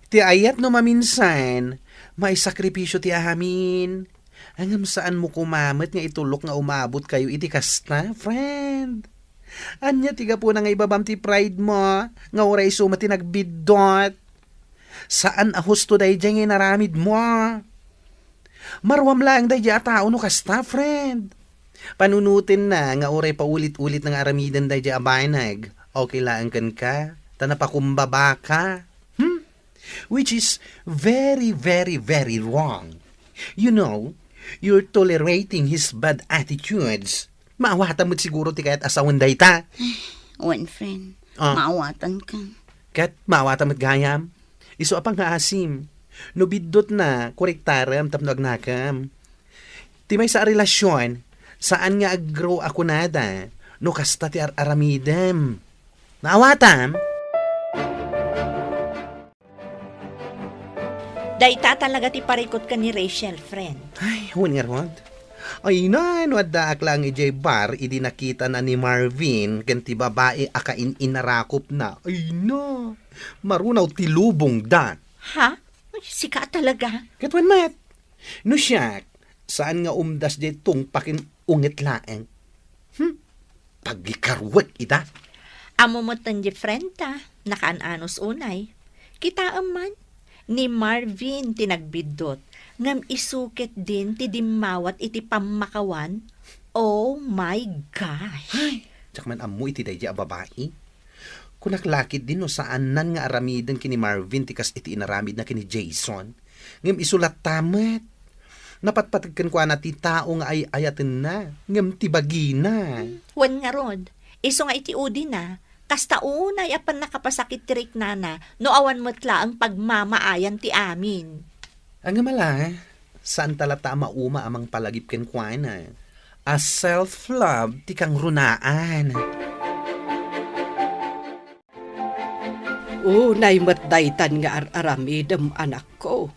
Ti ayat no maminsan, maisakripisyo ti amin. Ngem saanmo koma met nga itulok nga umabotkayo iti kasta, friend. Ania ti gapuna nga ibabam ti pride mo, nga uray isu met ti nagbiddut? Saan a husto daydiay nga inaramidmo. Maruam laeng daydiay a tao no kasta, friend. Panunotenna nga uray paulit-ulit nga aramiden daydiay a banag. Okay laeng kenka, ta napakumbabaka. Hmm? Which is very, very, very wrong. You know, you're tolerating his bad attitudes. Maawatam met siguro ti kayat a sawen dayta. Wen, friend. Ah. Maawatanka. Ket maawatam met gayam. Isu a pangngaasim. No biddutna, korektarem tapno agnakem. Ti maysa a relasyon, saan nga aggrow a kunada no kasta ti ar-aramidem. Maawatam? Dayta talaga ti parikut ken ni Rachel, friend. Ay, wen ngarud. Ay na, no addaak laeng idiay bar idi nakitana ni Marvin ken ti babai a kain-inarakupna. Ay na, marunaw ti lubongda. Ha? Sika talaga? Ket wen met. No siak, saan nga umdas diay tungpaken unget laeng. Hmm? Pagikaruek ida. Ammo met ti friend ta, nakaan-anos unay. Kitaem man, ni Marvin ti nagbiddut, ngem isu ketdin ti dimmawat iti pammakawan. Oh my gosh! Ay, diak man ammo iti daydiay a babai. Kunak la ketdin no saannan nga aramiden ken ni Marvin ti kas iti inaramidna ken ni Jason. Ngem isu latta met. Napatpateg kenkuana ti tao nga ay-ayatenna, ngem ti bagina. Hmm, wen ngarud, isu nga iti udina, kasta unay a pannakapasakit ti riknana no awan met laeng pagmamaayan ti amin. Ngem ala, saanta latta a mauma a mangpalagip kenkuana. A self-love ti kangrunaan. Unay met daytan nga ar-aramidem, anakko.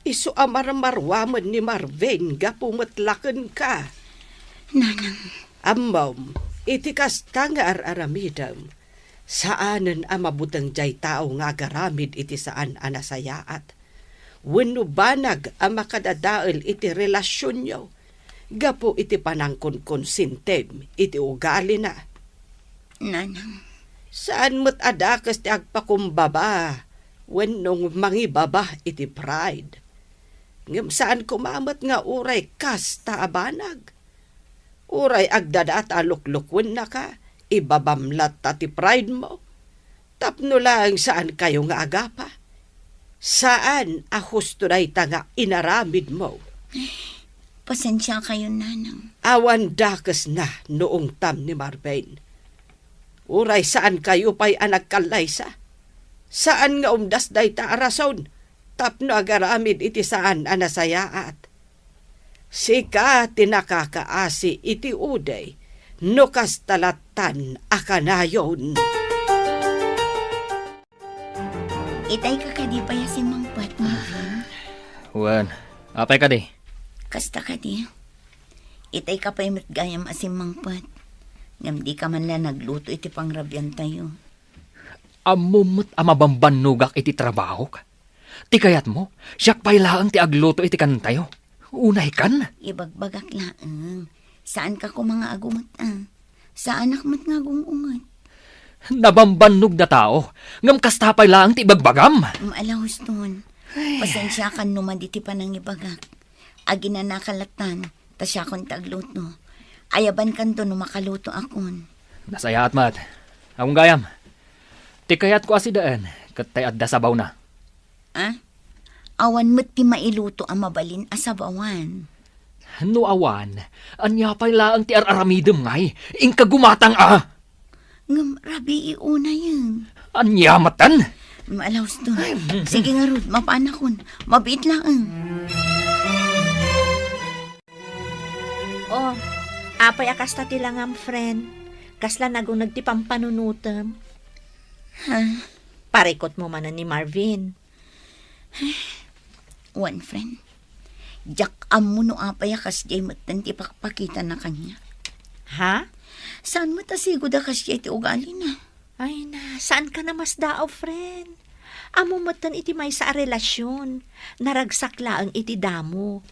Isu a marmaruamen ni Marvin gapu met la kenka. Nanang. Ammom, iti kasta nga ar-aramidem, saanen a mabuteng diay tao nga agaramid iti saan a nasayaat wenno banag a makadadael iti relasionyo gapu iti panangkonkonsintim iti ugalina. Nanang. Saan met a dakes ti agpakumbaba wenno mangibaba iti pride. Ngem saan koma met nga uray kasta a banag. Uray agdadata a luklukennaka, ibabam latta ti pride mo. Tapno laeng saankayo nga agapa. Saan a husto dayta nga inaramidmo. Pasensiakayon, Nanang. Awan dakesna no ungtam ni Marvin. Uray saankayo pay a nagkallaysa. Saan nga umdas dayta a rason tapno agaramid iti saan a nasayaat. Sika ti nakakaasi iti uday no kasta lattan a kanayon. Itay ka kadi pay a simmangpet, Marvin? Wen, apay kadi? Kasta kadi. Itay ka pay met gayam a simmangpet. Ngem di ka man la nagluto iti pangrabiantayo. Ammom met a mabambannogak iti trabahok. Ti kayatmo, siak pay laeng ti agluto iti kantayo. Unaykan? Ibagbagak laeng. Saan ka koma nga agumet, a? Saanak met nga agung-unget. Nabambannog da tao, ngem kasta pay laeng ti ibagbagam. Mm, ala, Houston. Ay. Pasensiakan no madi ti panangibagak. Aginanaka lattan, ta siakon ti agluto. Ayabankanto no makaluto akon. Nasayaat met. Agong gayam. Ti kayatko a sidaen, ket tay adda sabawna. Ah? Awan met ti mailuto a mabalin a sabawan. No awan, ania pay laeng ti ar-aramidem ngay? Inka gumatang a! Ngem rabii unayen. Ania metten? Maalaus to. Ay, mm. Sige ngarud, mapaanakon. Mabiit laeng. Oh, apay a kasta ti langam, friend? Kasla naguneg ti pampanunotem? Ha? Parikot mo manen ni Marvin. Wen, friend. Diak ammo no apay a kasdiay metten ti pakpakitana kaniak. Ha? Saan met a sigud a kasdiay ti ugalina? Ay na, saan ka namasdaaw, friend? Ammo metten iti maysa a relasyon. Naragsak laeng iti damo.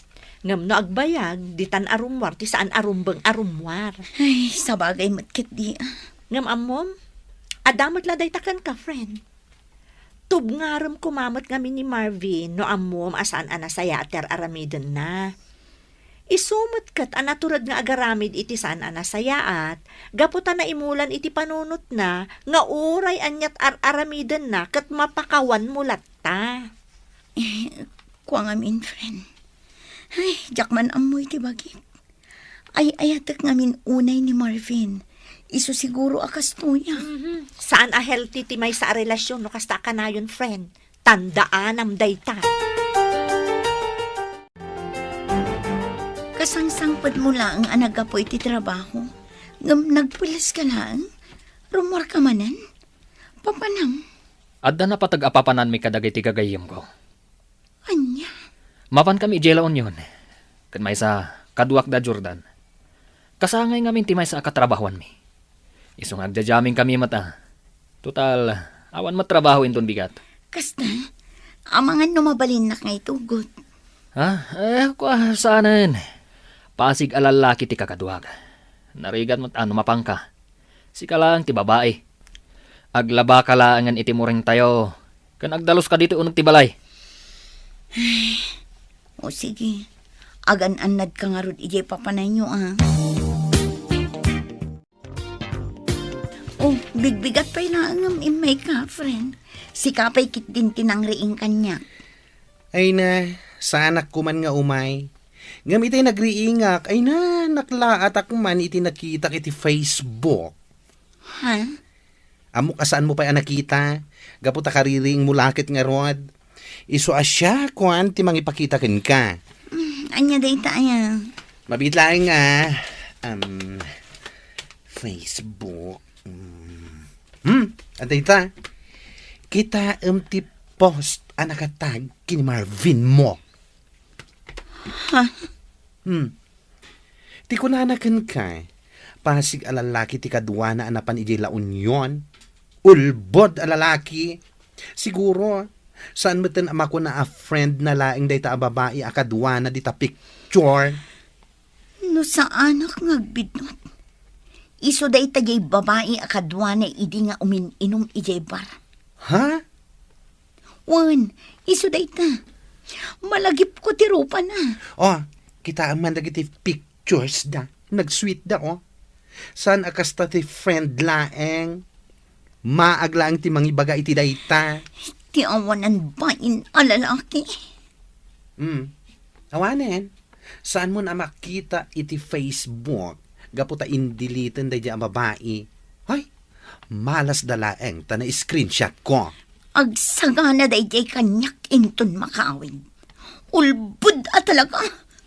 Ngem no agbayag, ditan a rummuar ti saan a rumbeng a rummuar. Ay, sabagay met ketdi, a. Ngem ammom, adda met la dayta kenka, friend. Tubngarem koma met ngamin ni Marvin no ammom a saan a nasayaat ti ar-aramidenna. Isu met ket a natured nga agaramid iti saan a nasayaat, gapu ta naimulan iti panunotna nga uray aniat ar-aramidenna ket mapakawanmo latta. Eh, kua ngamin, friend. Ay, diak man ammo iti bagik. Ay-ayatek ngamin unay ni Marvin. Isu siguro a kastoy, a. Mhm. Saan a healthy ti maysa a relasyon no kasta a kanayon, friend. Tandaanam dayta. Kasangsangpetmo laeng a naggapu iti trabaho, ngem nagpules ka laeng? Rummuar ka manen? Papanam? Adda napateg a papananmi kadagiti gagayyemko. Ania? Mapankami idiay La Union. Ket maysa, kaduak da Jordan. Kasangay ngamin ti maysa a katrabahoanmi. Isu nga agjajamin kami met, a. Total, awan met trabaho inton bigat. Kasta, amangan no mabalinnak nga itugot. Ha? Eh, kua, saanen. Pasig a lallaki ti kakaduak. Narigat met a no mapanka. Sika laeng ti babai. Aglabaka laengen iti muringtayo, ken agdaluska ditoy uneg ti balay. Ay, o sige, agan-annadka ngarud idiay papanayyo, a. O, bigbigat pay laeng ngem immayka, friend. Sika pay ketdin ti nangriing kaniak. Ay na, saanak koman nga umay. Ngem itay nagriingak, ay na, naklaatak man iti nakitak iti Facebook. Ha? Ammok a saanmo pay a nakita, gapu ta kaririingmo la ket ngarud. Isu a siak, kuan, ti mangipakita kenka. Mm, ania dayta aya? Mabiit laeng nga, um, Facebook. Mm. Hmm, adda ita. Kitaem ti post a nakatag ken ni Marvin mo. Ha? Hmm. Ti kunana kenka, pasig a lalaki ti kaduana a napan idiay La Union. Ulbod a lalaki. Siguro, saan metten a makuna a friend na laeng dayta a babai a kaduana dita picture. No saanak nga agbidngot, isu dayta diay babai a kaduana idi nga umin-inum idiay bar. Ha? Wen, isu dayta. Malagipko ti rupana. Oh, kitaem man dagiti pictures da. Nag-sweet da, oh. Saan a kasta ti friend laeng? Maag laeng ti mangibaga iti dayta. Ti awanan bain a lalaki. Hmm. Awanen. Saanmon a makita iti Facebook gapu ta indeleten daydiay a babai. Hay, malasda laeng ta na-screenshot ko. Agsagana daydiay kaniak inton makaawid. Ulbod a talaga.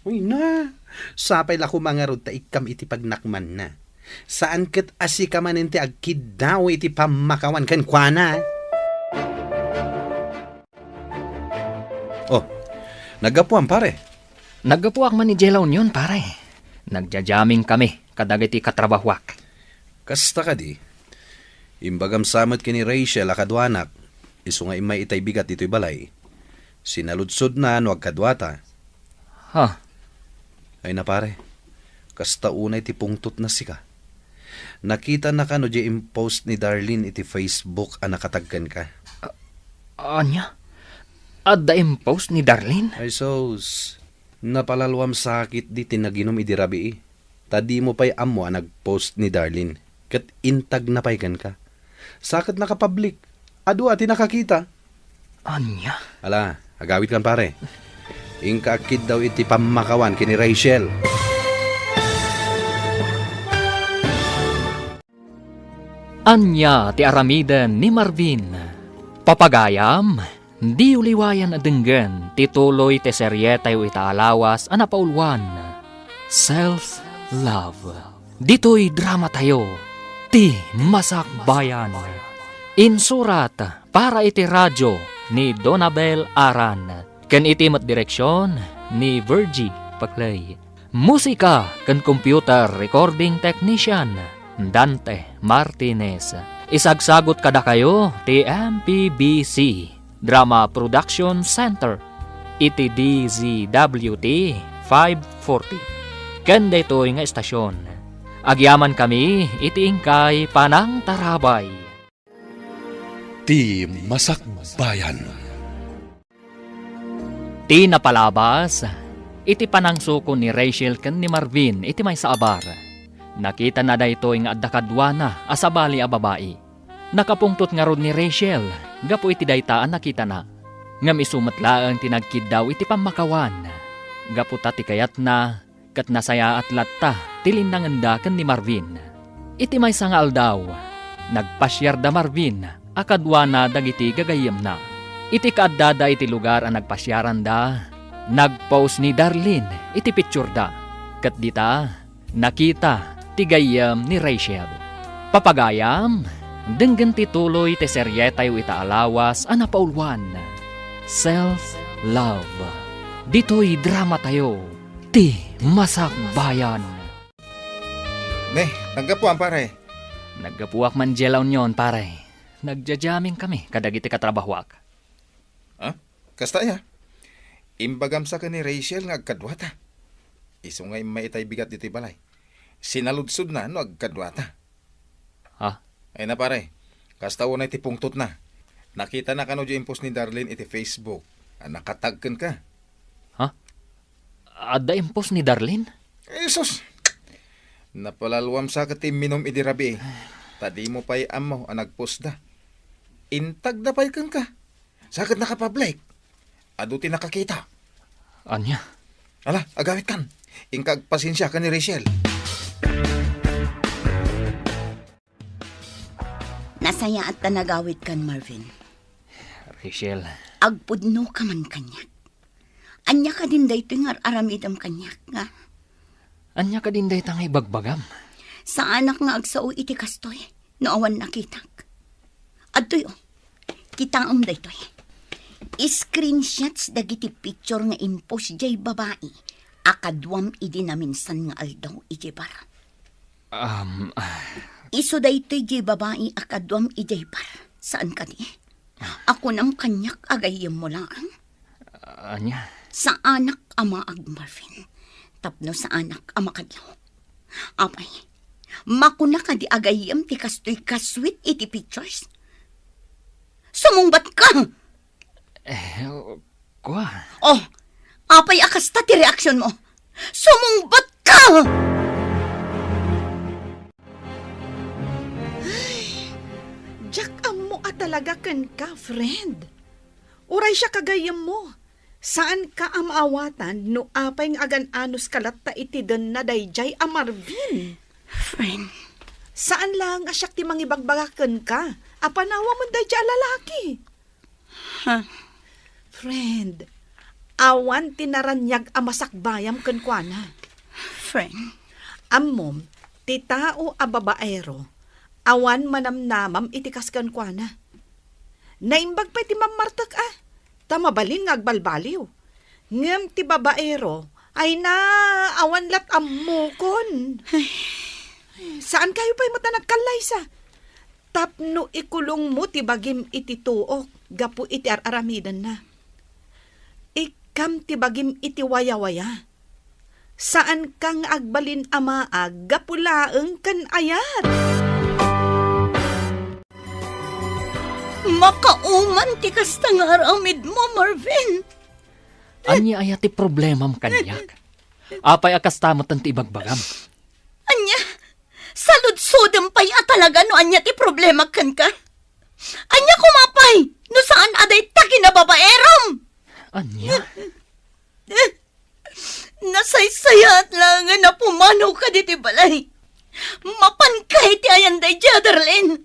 Uy na, sapay la koma ngarud ta ikkam iti pagnakmanna. Saan ket a sika manen ti agkiddaw iti pammakawan kenkuana. Oh, naggapuam, pare. Naggapuak man idiay La Union, pare. Nagja-jamming kami kadagiti katrabahuak. Kasta kadi, imbagam sa met ken ni Rachel a kaduanak, isu nga immay itay bigat ditoy balay. Sinaludsodna no agkaduata. Ha? Ay na, pare, kasta unay ti pungtotna sika. Nakitana kano diay impost ni Darlene iti Facebook a nakatag kenka? A-, ania? Adda impost ni Darlene? Ay sus, napalalwam sakit di ti naginum idi rabii. Ta dimo pay ammo a nagpost ni Darlene, ket intagna pay kenka. Sa ket nakapublic, adu a ti nakakita. Ania? Ala, agawidkan, pare. Inka agkiddaw iti pammakawan ken ni Rachel. Ania ti aramiden ni Marvin? Papagayam, diyo liwayan a denggen ti tuloy ti serietayo ita a lawas a napauluan, Self Love. Ditoy dramatayo, Ti Masakbayan. Insurat para iti radio ni Donabel Aran, ken iti met direksion ni Virgie Paclay. Musika ken computer recording technician, Dante Martinez. Isagsagut kadakayo ti M P B C Drama Production Center iti D Z W T five forty. Ken daytoy nga estasion, agyamankami iti inkay panangtarabay. Ti Masakbayan. Ti napalabas, iti panangsukon ni Rachel ken ni Marvin iti maysa a bar, nakitana daytoy nga adda kaduana a sabali a babai. Nakapungtot ngarud ni Rachel gapu iti dayta a nakitana. Ngem isu met laeng ti nagkiddaw iti pammakawan, gapu ta ti kayatna ket nasayaat latta ti linnangenda ken ni Marvin. Iti maysa nga aldaw, nagpasiar da Marvin a kaduana dagiti gagayyemna. Iti kaaddada iti lugar a nagpasiaranda, nagpost ni Darlene iti pictureda, ket dita, nakita ti gayyem ni Rachel. Papagayam, denggen ti tuloy ti serietayo ita a lawas a napauluan, Self Love. Ditoy dramatayo, Ti Masakbayan. Ne, naggapuam, pare. Naggapuak man diay La Union, pare. Nagja-jamming kami kadagiti katrabahuak. Ha? Kasta aya? Imbagam sa ken ni Rachel nga agkaduata. Isu nga immay itay bigat ditoy balay. Sinaludsodna no agkaduata. Ha? Ay na, pare, kasta unay ti pungtotna. Nakitana kano diay impost ni Darlene iti Facebook a nakatag kenka? Ha? Adda impost ni Darlene? Jesus! Napalalwam sa ket ti imminum idi rabii. Ta dimo pay ammo a nagpostda. Intagda pay kenka. Sa ket nakapublic. Adu ti nakakita. Ania? Ala, agawidkan. Inka agpasensia ken ni Rachel. Nasayaat ta nagawidkan, Marvin. Rachel. Agpudnoka man kaniak. Ania kadin daytoy nga ar-aramidem kaniak, nga? Ania kadin dayta nga ibagbagam? Saanak nga agsao iti kastoy no awan nakitak. Adtoy, oh. Kitaem daytoy. Screenshots dagiti picture nga impost diay babai a kaduam idi naminsan nga aldaw idiay bar. Um, ah. Isu daytoy diay babai a kaduam idiay bar. Saan kadi? A kunam kaniak a gayyemmo laeng? Ania? Saanak a maag, Marvin. Tapno saanak a makadlaw. Apay, makuna kadi a gayyem ti kastoy kasweet iti pictures? Sumungbat ka! Eh, kua. Oh, apay a kasta ti reaksyon mo? Sumungbat ka! Ay, diak ammo a talaga kenka, friend. Uray siak a gayyemmo, saanka a maawatan no apay nga agan-anos ka latta iti denna daydiay a Marvin. Friend. Saan laeng a siak ti mangibagbaga kenka a panawamon daydiay a lalaki. Ha? Friend, awan ti naraniag a masakbayam kenkuana. Friend. Ammom, ti tao a babaero, awan manamnamam iti kas kenkuana. Naimbag pay ti mammartek a, ta mabalin nga agbalbaliw. Ngem ti babaero, ay na, awan lat ammokon. Ay. Saan kayo pay met a nagkallaysa? Tapno ikulongmo ti bagim iti tuok gapu iti ar-aramidenna. Ikkam ti bagim iti wayawaya. Saanka nga agbalin a maag gapu laeng ken ayat. Makauman ti kasta nga aramidmo, Marvin. Ania aya ti problemam kaniak? Apay a kasta met ti ibagbagam? Ania? Saludsodem pay a talaga no ania ti problema kenka? Ania koma pay no saan a dayta kinababaeram? Ania? Nasaysayaat laengen a pumanaw ka ditoy balay. Mapanka iti ayan daydiay, Darlene.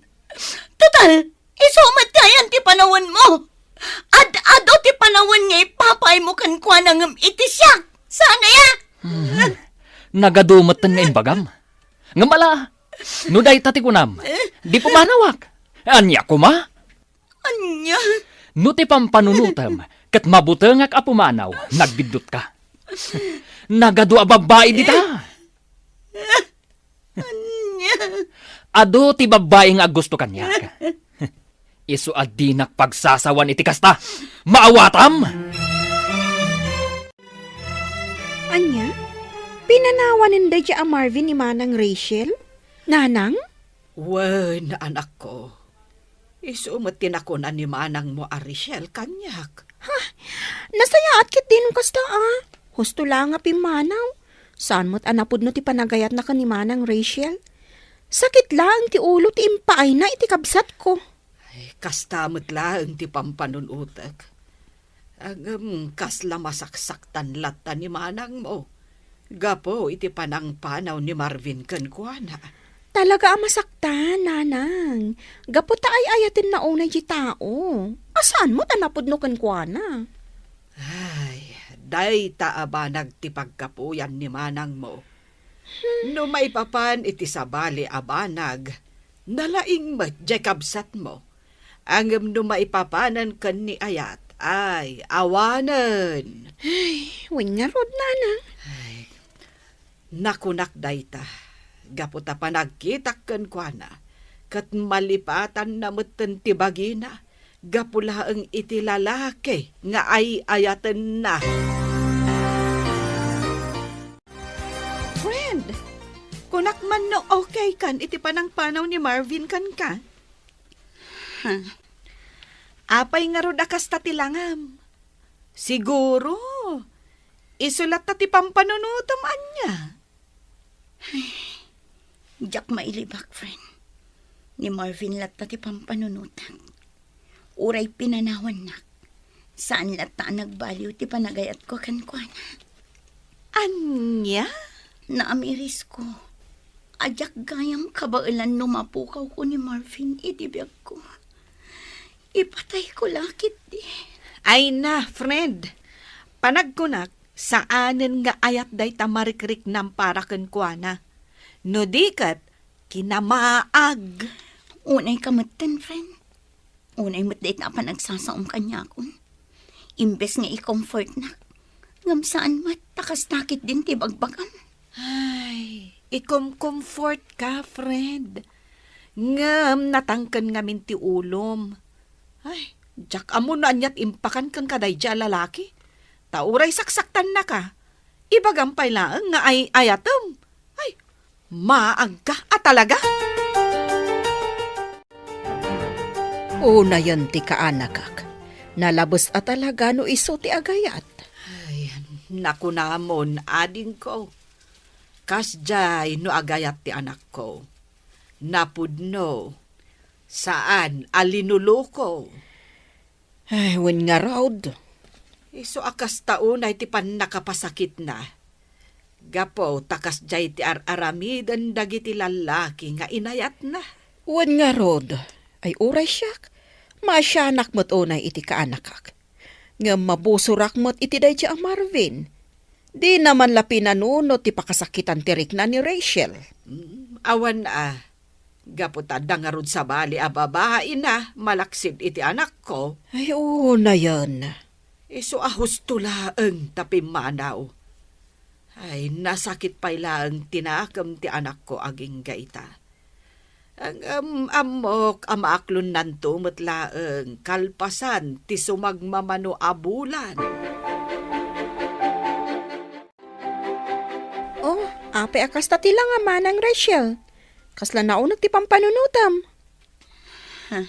Total, isu met ti ayan ti panawenmo. Ad-adu ti panawen nga ipapaaymo kenkuana ngem iti siak. Saan aya? Mhm. Nagadu metten nga imbagam. Ngem ala, no dayta ti kunam, di pumanawak. Ania koma? Ania? No ti pampanunotem ket mabutengak a pumanaw, nagbiddutka. Nagadu a babbai dita. Ania? Adu ti babbai nga aggusto kaniak. Isu a dinak pagsasawan iti kasta. Maawatam! Ania? Pinanawanen daydiay a Marvin ni Manang Rachel? Nanang? Wen, anakko. Isu met ti nakuna ni manangmo a Rachel kaniak. Ha? Nasayaat ketdi no kasta a. Husto la nga pimmanaw. Saan met a napudno ti panagayatna ken ni Manang Rachel. Sakit laeng ti ulo ti impaayna iti kabsatko. Ay, kasta met laeng ti pampanunotek. Ngem kasla masaksaktan latta ni manangmo gapu iti panangpanaw ni Marvin kenkuana. Talaga a masaktan, nanang. Gapu ta ay-ayatenna unay ti tao. A saan met a napudno kenkuana? Ay, dayta a banag ti paggapuyan ni manangmo. No maipapan iti sabali a banag, nalaing met diay kabsatmo. Ngem no maipapanen ken ni ayat, ay, awanen. Ay, wen ngarud, nanang. Ay, nakunak dayta, gapu ta panagkitak kenkuana, ket malipatanna metten ti bagina, gapu laeng iti lalaki nga ay-ayatenna. Friend, kunak man no okay kan iti panangpanaw ni Marvin kenka? Ha? Apay ngarud a kasta ti langam? Siguro, isu latta ti pampanunotem ania? Ay, diak mailibak, friend. Ni Marvin latta ti pampanunotak. Uray pinanawannak, saan latta a nagbaliw ti panagayatko kenkuana. Ania? Naamirisko a diak gayam kabaelan no mapukawko ni Marvin iti biagko. Ipatayko la ketdi. Ay na, friend. Panagkunak, saanen nga ayat dayta marikriknam para kenkuana. No di ket, kinamaag. Unay ka metten, friend. Unay met dayta a panagsasaom kaniakon. Imbes nga i-comfortnak, ngem saan met ta kasta ketdin ti bagbagam. Ay, ikom-comfort ka, friend. Ngem natangken ngamin ti ulom. Ay, diak ammo no aniat impakan ken kadaydi a lalaki. Ta uray saksaktannaka, ibagam pay laeng nga ay-ayatem. Ay, maagka a talaga. Unayen ti kaanakak. Nalabes a talaga no isu ti agayat. Ay, nakunamon, adingko. Kasdiay no agayat ti anakko. Napudno. Saan a linuluko. Ay, wen ngarud. Isu a kasta unay ti pannakapasakitna. Gapu ta kasdiay ti ar-aramiden dagiti lallaki nga inayatna. Wen ngarud, ay uray siak, Maasianak met unay iti kaanakak. Ngem mabusorak met iti daydi a Marvin. Dina man la pinanuno ti pakasakitan ti rikna ni Rachel. Mm, awan a. Gapu ta adda ngarud sabali a babaina malaksid iti anakko. Ay, unayen. Isu a husto laeng ta pimmanaw. Ay, nasakit pay laeng ti nakem ti anakko agingga ita. Ngem ammok a maaklonnanto met laeng kalpasan ti sumagmamano a bulan. Oh, apay a kasta ti langa, Manang Rachel? Kasla nauneg ti pampanunotem? Ha?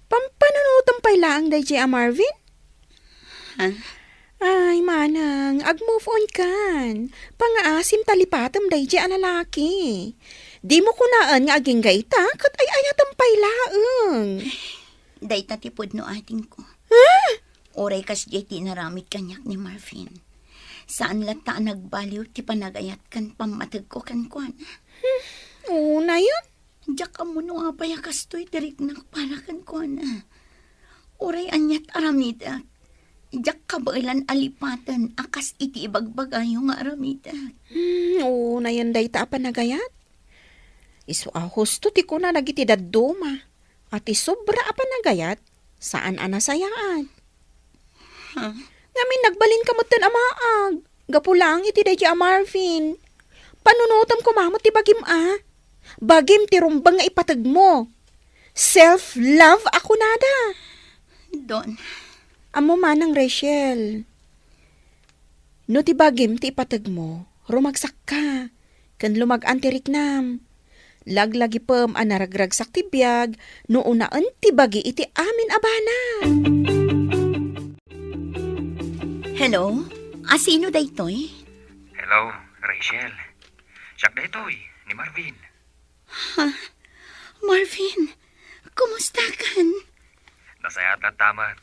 Pampanunotem pay laeng daydi a Marvin? Ha? Ay, Manang, ag-move on kan. Pangaasim ta lipatem daydi a lalaki. Dimo kunaen nga agingga ita, ket ay-ayatem pay laeng. Dayta ti pudno, adingko. Ha? Uray kasdiay ti inaramid kaniak ni Marvin. Saan latta a nagbaliw ti panagayat ken pammategko kenkuana. Hmm, unayen. Diak ammo no apay a kastoy ti riknak para kenkuana. Uray aniat aramidek, diak kabaelan a lipaten a kas iti ibagbagayo nga aramidek. Hmm, unayen dayta a panagayat. Isu a husto ti kuna dagiti dadduma a ti sobra a panagayat, saan a nasayaat. Huh? Ngamin, nagbalinka metten a maag gapu laeng iti daydi a Marvin. Panunotem koma met ti bagim a. Bagim ti rumbeng nga ipategmo. Self-love a kunada. Don. Ammo, Manang Rachel, no ti bagim ti ipategmo, rumagsakka ken lumag-an ti riknam. Laglagipem a naragragsak ti biag no unaen ti bagi iti amin a banag. Hello? Asino daytoy? Hello, Rachel. Siak daytoy, ni Marvin. Ha? Marvin, kumusta kan? Nasayaat latta met.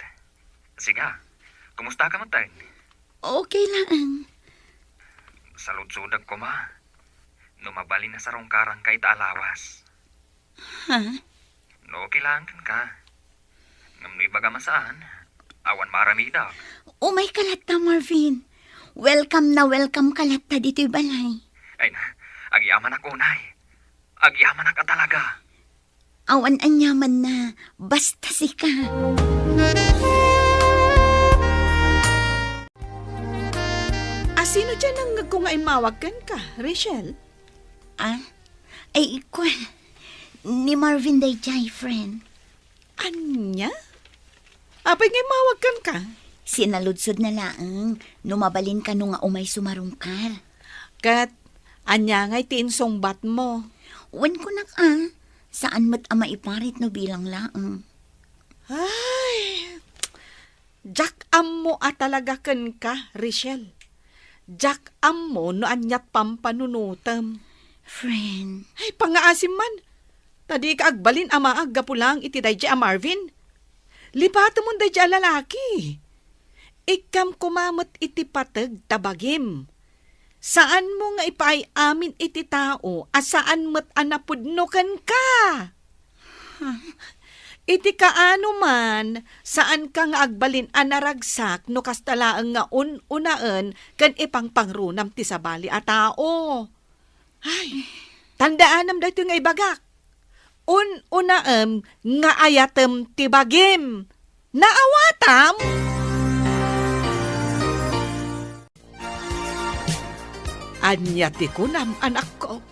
Siga, kumusta ka met? Okay laeng. Saludsodek koma no mabalin a sarungkaranka ita a lawas. Ha? No okay laeng kenka. Ngem no ibagam a saan, awan maaramidek. Umayka latta, Marvin. Welcome na welcome ka latta ditoy balay. Ay na, agyamanak unay. Agyamanak a talaga. Awan aniamanna, basta sika. Asino diay nangngegko nga immawag kenka, Rachel? Ah? Ay, ikua. Ni Marvin daydiay, friend. Ania? Apay nga immawag kenka? Sinaludsodna laeng no mabalin kano nga umay sumarungkar. Ket ania ngay ti insungbatmo? Wen, kunak a, saan met a maiparit no bilang laeng. Ay, diak ammo a talaga kenka, Rachel. Diak ammo no aniat pampanunotem. Friend. Ay, pangaasim man. Ta dika agbalin a maag gapu laeng iti daydiay a Marvin. Lipatemon daydiay a lalaki. Ikkam koma met iti pateg ta bagim. Saanmo nga ipaay amin iti tao a saan met a napudno kenka. Iti kaano man, saanka nga agbalin a naragsak no kasta laeng nga un-unaen ken ipangpangrunam ti sabali a tao. Ay, tandaanam daytoy nga ibagak. Un-unaem nga ayatem ti bagim. Naawatam? Ania ti kunam, anakko?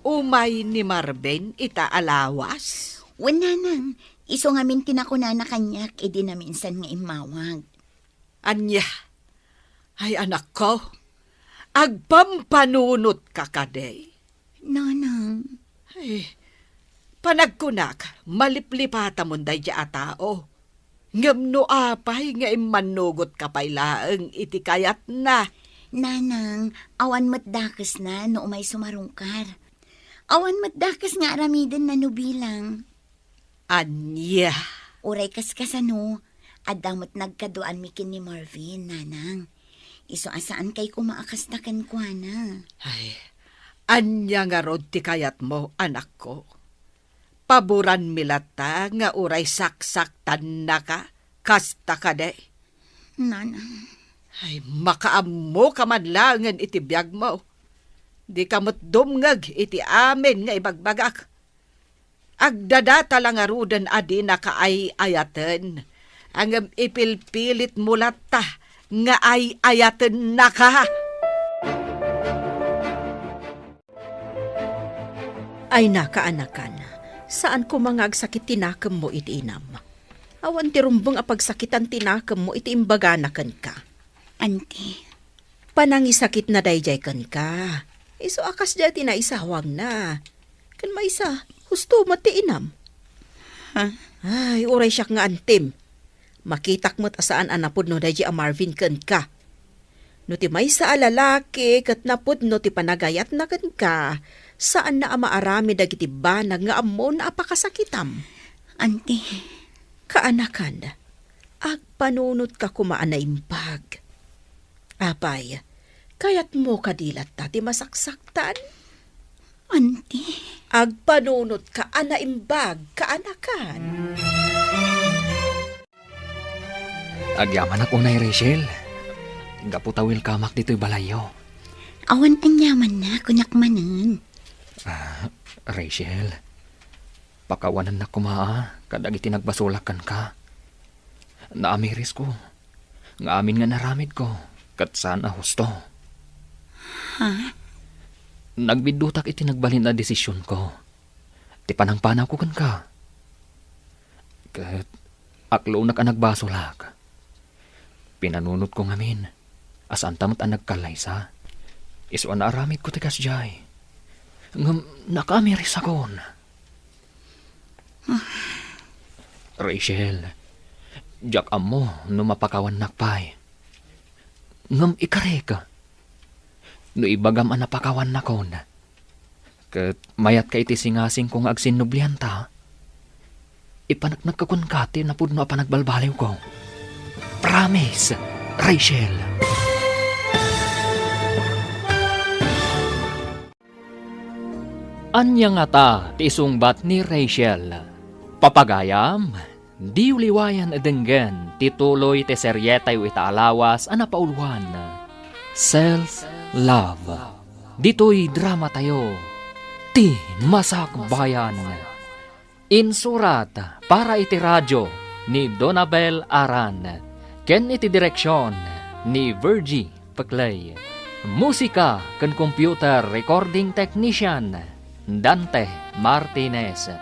Umay ni Marvin ita a lawas? Wen, nanang, isu ngamin ti nakunana kaniak idi naminsan nga immawag. Ania? Ay, anakko, agpampanunotka kadi? Nanang. Ay, panagkunak, maliplipatamon daydiay a tao. Ngem no apay nga immannugotka pay laeng iti kayatna? Nanang, awan met dakesna no umay sumarungkar. Awan met dakes nga aramidenna no bilang. Ania? Uray kaskasano, adda met nagkaduaanmi ken ni Marvin, nanang. Isu a saankay koma a kasta kenkuana. Ay, ania ngarud ti kayatmo, anakko? Paboranmi latta nga uray saksaktannaka, kasta kadi? Nanang. Ay, makaammoka man laengen iti biagmo. Dika met dumngeg iti amin nga ibagbagak. Agdadata la ngaruden a dinaka ay-ayaten, ngem ipilpilitmo latta nga ay-ayatennaka. Ay, nakaanakan, saan koma nga agsakit ti nakemmo iti inam. Awan ti rumbeng a pagsakitan ti nakemmo iti imbagana kenka. Anti. Panangisakitna daydiay kenka. Isu a kasdiay ti naisawangna. Ken maysa, husto met ti inam. Ha? Ay, uray siak nga antim. Makitak met a saan a napudno daydiay a Marvin kenka. No ti maysa a lalaki ket napudno ti panagayatna kenka, saanna a maaramid dagiti banag nga ammona a pakasakitam. Anti. Kaanakan, agpanunotka koma a naimbag. Apay, kayatmo kadi latta ti masaksaktan? Anti. Agpanunotka a naimbag, kaanakan. Agyamanak unay, Rachel. Gapu ta welcomeak ditoy balayyo. Awan aniamanna, kunak manen. Ah, Rachel, pakawanennak koma a kadagiti nagbasolak kenka. Naamirisko nga amin nga inaramidko ket saan a husto. Ha? Nagbiddutak iti nagbalin a desisionko. Ti panangpanawko kenka. Ket aklonak a nagbasolak. Pinanunotko ngamin a saanta met a nagkallaysa. Isu a naaramidko ti kasdiay. Ngem nakaamirisakon. Rachel, diak ammo no mapakawannak pay. Ngem ikarik, no ibagam a napakawannakon, ket mayatka iti singasingko nga agsinnublianta, ipaneknekka kenka ti napudno a panagbalbaliwko. Promise, Rachel. Ania ngata ti isungbat ni Rachel? Papagayam, diyo liwayan a denggen ti tuloy ti serietayo ita a lawas a napauluan, Self Love. Ditoy dramatayo, Ti Masakbayan. Insurat para iti radio ni Donabel Aran ken iti direksion ni Virgie Peclay. Musika ken computer recording technician, Dante Martinez.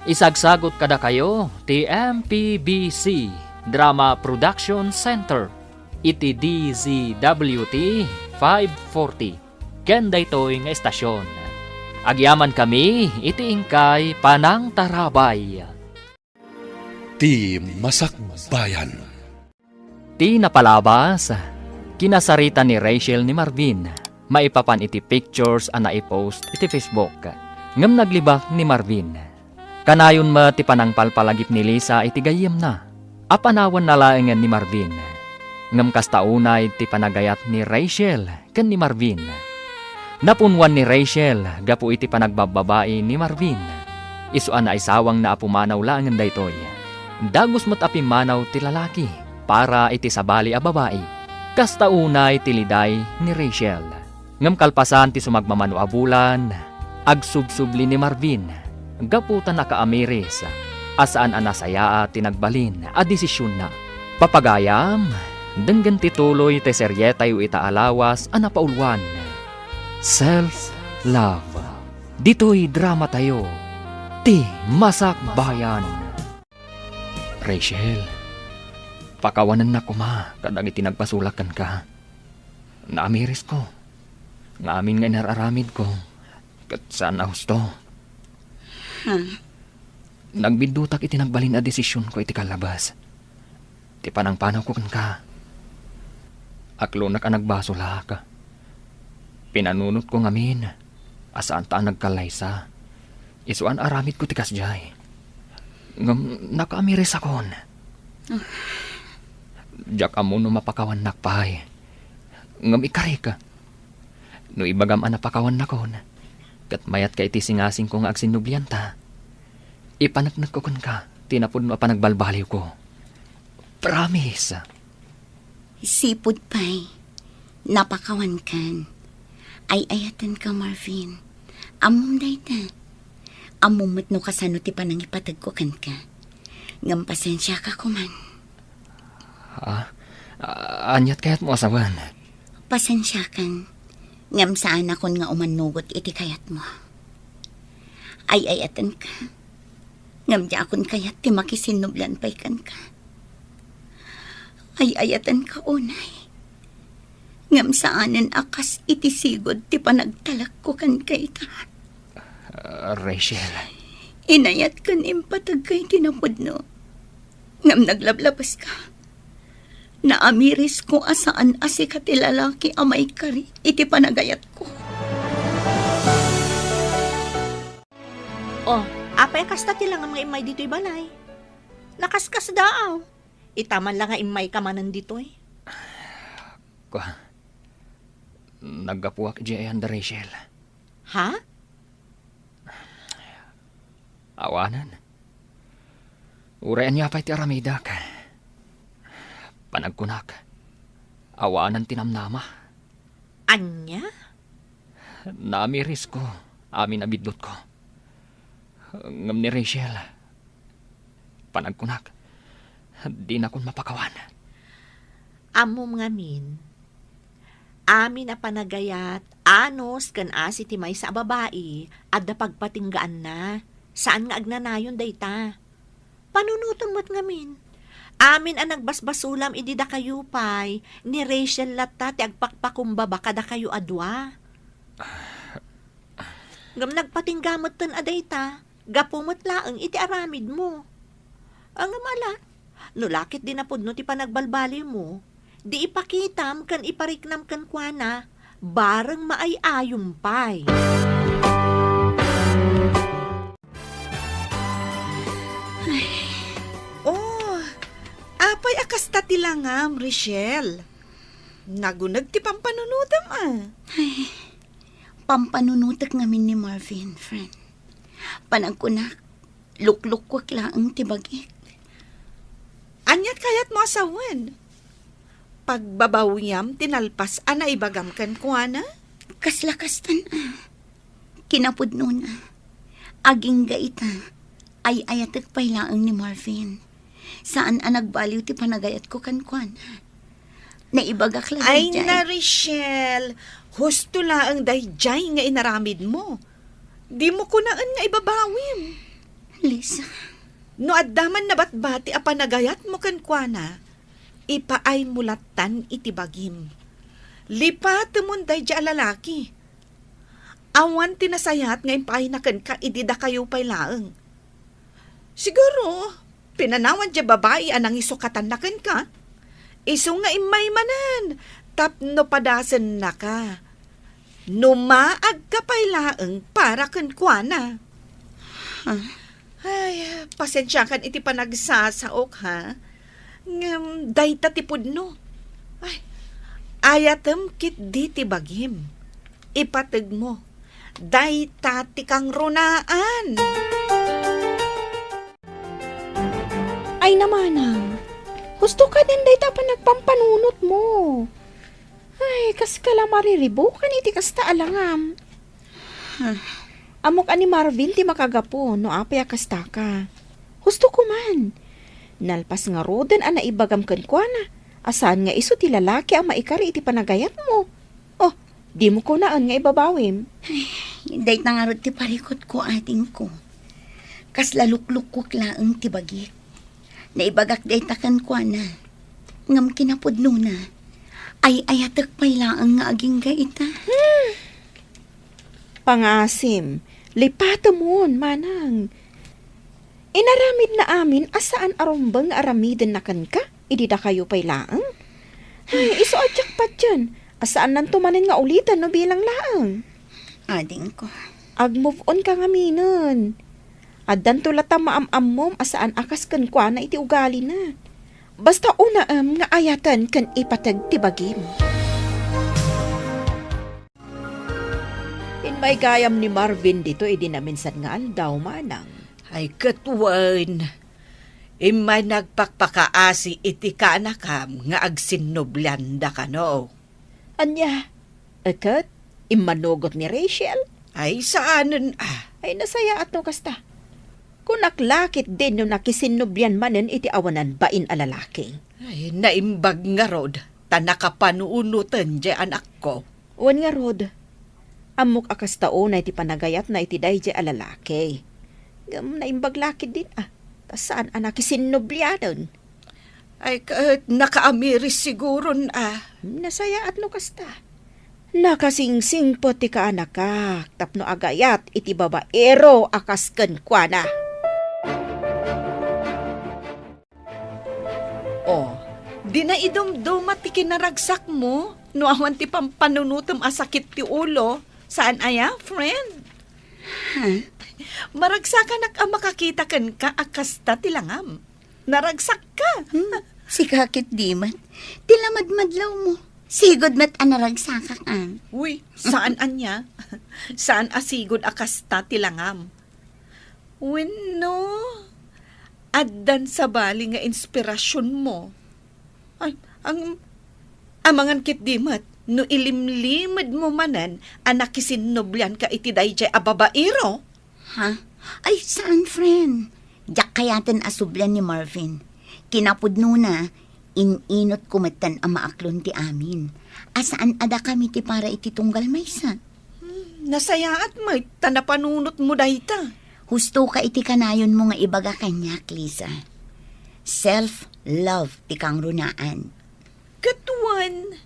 Isagsagut kadakayo ti M P B C Drama Production Center iti D Z W T five forty ken daytoy nga estasion. Agyamankami iti inkay panangtarabay. Ti Masakbayan. Ti napalabas, kinasarita ni Rachel ni Marvin maipapan iti pictures a naipost iti Facebook. Ngem naglibak ni Marvin. Kanayon met ti panangpalpalagip ni Lisa iti gayyemna a panawanna laengen ni Marvin. Ngem kasta unay ti panagayat ni Rachel ken ni Marvin. Napunwan ni Rachel gapu iti panagbabbabai ni Marvin. Isu a naisawangna a pumanaw laengen daytoy. Dagus met a pimmanaw ti lalaki para iti sabali a babai. Kasta unay ti liday ni Rachel. Ngem kalpasan ti sumagmamano a bulan, agsubsubli ni Marvin gapu ta nakaamiris a saan a nasayaat ti nagbalin a desisionna. Papagayam, denggen ti tuloy ti serietayo ita a lawas a napauluan, Self Love. Ditoy dramatayo, Ti Masakbayan. Rachel, pakawanennak koma kadagiti nagbasolak kenka. Naamirisko nga amin nga inar-aramidko ket saan a husto. Ha? Nagbiddutak iti nagbalin a desisionko iti kallabas. Ti panangpanawko kenka. Aklonak a nagbasolak. Pinanunotko ngamin a saanta a nagkallaysa. Isu a naaramidko ti kasdiay. Ngem nakaamirisakon. Ah. Diak ammo no mapakawannak pay. Ngem ikarik, no ibagam a napakawannakon, ket mayatka iti singasingko nga agsinnublianta, Ipaneknekko kenka ti napudno a panagbalbaliwko. Promise. Sipud pay, napakawankan. Ay-ayatenka, Marvin. Ammom dayta. Ammom met no kasano ti panangipategko kenka. Ngem pasensiaka koman. Ah, ah, aniat kayatmo a sawen? Pasensiakan, ngem saanakon nga umannugot iti kayatmo. Ay-ayatenka, ngem diakon kayat ti makisinnublan pay kenka. Ay-ayatenka unay, ngem saanen a kas iti sigud ti panagtalekko kenka ita. Ah, Rachel. Inayat ken impategka iti napudno. Ngem naglablabaska. Naamirisko a saan a sika ti lalaki a maikari iti panagayatko. Oh, apay a kasta ti langam nga immay ditoy balay? Nakaskasdaaw. Ita man la nga immayka manen ditoy. Kua, naggapuak idiay ayan da Rachel. Ha? Awanen. Uray ania pay ti aramidek. Panagkunak, awanen ti namnama. Ania? Naamirisko amin a biddutko. Ngem ni Rachel, panagkunak, dinakon mapakawan. Ammom ngamin, amin a panagayat, anus ken asi ti maysa a babai, adda pagpatinggaanna. Saan nga agnanayon dayta. Panunotem met ngamin. Amin a nagbasbasolam idi dakayo pay, ni Rachel latta ti agpakpakumbaba kadakayo a dua. Ngem nagpatingga metten a dayta, gapu met laeng iti aramidmo. A, ngem ala, no la ket di napudno ti panagbalbaliwmo, di ipakitam ken ipariknam kenkuana, bareng maay-ayom pay. Oh, apay a kasta ti langam, Rachel? Naguneg ti pampanunotem, a. Ay, pampanunotek ngamin ni Marvin, friend. Panagkunak, luklukkuek laeng ti bagik. Aniat kayatmo a sawen? Pagbabawiam ti nalpas a naibagam kenkuana? Kasla kastan, a. Kinapudnona, agingga ita, ay-ayatek pay laeng ni Marvin. Saan a nagbaliw ti panagayatko kenkuana. Naibagak la daydiay. Ay na, Rachel, husto laeng daydiay nga inaramidmo. Dimo kunaen nga ibabawim. Lisa. No adda man nabatbati a panagayatmo kenkuana, ipaaymo lattan iti bagim. Lipatemon daydiay a lalaki. Awan ti nasayaat nga impaayna kenka idi dakayo pay laeng. Siguro, pinanawan diay babai a nangisukatanna kenka. Isu nga immay manen tapno padasennaka. No maagka pay laeng para kenkuana. Ha? Ay, pasensiakan iti panagsasaok, ha? Ngem dayta ti pudno. Ay, ayatem ketdi ti bagim. Ipategmo. Dayta ti kangrunaan. Ay, namanang. Husto kaden dayta panagpampanunotmo. Ay, kaska la mariribukan iti kasta a langam. Ammok a ni Marvin ti makagapu no apay a kastaka. Husto koman. Nalpas ngaruden a naibagam kenkuana a saan nga isu ti lalaki a maikari iti panagayatmo. Oh, dimo kunaen nga ibabawim. Ay, dayta ngarud ti parikutko, adingko. Kasla luklukkuek laeng ti bagik. Naibagak dayta kenkuana. Ngem kinapudnona, ay-ayatek pay laeng nga agingga ita. Hmm. Pangasim, lipatemon, manang. Inaramidna amin a saan a rumbeng nga aramidenna kenka idi dakayo pay laeng. Ay, isu a jackpot diay, a saannanto manen nga uliten no bilang laeng. Adingko. Ag-move on ka ngaminen. Addanto latta maam-ammom a saan a kas kenkuana iti ugalina. Basta unaem nga ayaten ken ipateg ti bagim. Immay gayam ni Marvin ditoy idi naminsan nga aldaw, manang. Ay, ket wen, immay nagpakpakaasi iti kaanakam nga agsinnublianda kano. Ania? Ket immanugot ni Rachel? Ay, saanen a. Ay, nasayaat no kasta. Kunak la ketdin no nakisinnublian manen iti awanan bain a lalaki. Ay, naimbag ngarud, ta nakapanunoten diay anakko. Wen ngarud, ammok a kasta unay ti panagayatna iti daydiay a lalaki. Ngem naimbag la ketdin a, ta saan a nakisinnublianen. Ay, ket nakaamiris siguron a. Nasayaat no kasta. Nakasingsingpet ti kaanakak tapno agayat iti babaero a kas kenkuana. O, di na idumduma ti kinaragsakmo no awan ti pampanunotem a sakit ti ulo. Saan aya, friend? Ha? Maragsakanak a makakita kenka a kasta ti langam. Naragsakka. Hmm, sika ketdi met. Ti lamadmadlawmo. Sigud met a naragsakak, a. Uy, saan ania? Saan a sigud a kasta ti langam? Wenno, addan sabali nga inspirasionmo? Ay, ang, amangan ketdi met, no ilimlimedmo manen a nakisinnublianka iti daydiay a babaero? Ha? Ay, saan, friend. Diak kayaten a sublian ni Marvin. Kinapudnona, in-inotko metten a maaklon ti amin. A saan a dakami ti para iti tunggal maysa. Hmm, nasayaat met ta napanunotmo dayta. Husto ka iti kanayonmo nga ibaga kaniak, Lisa. Self-love ti kangrunaan. Ket wen,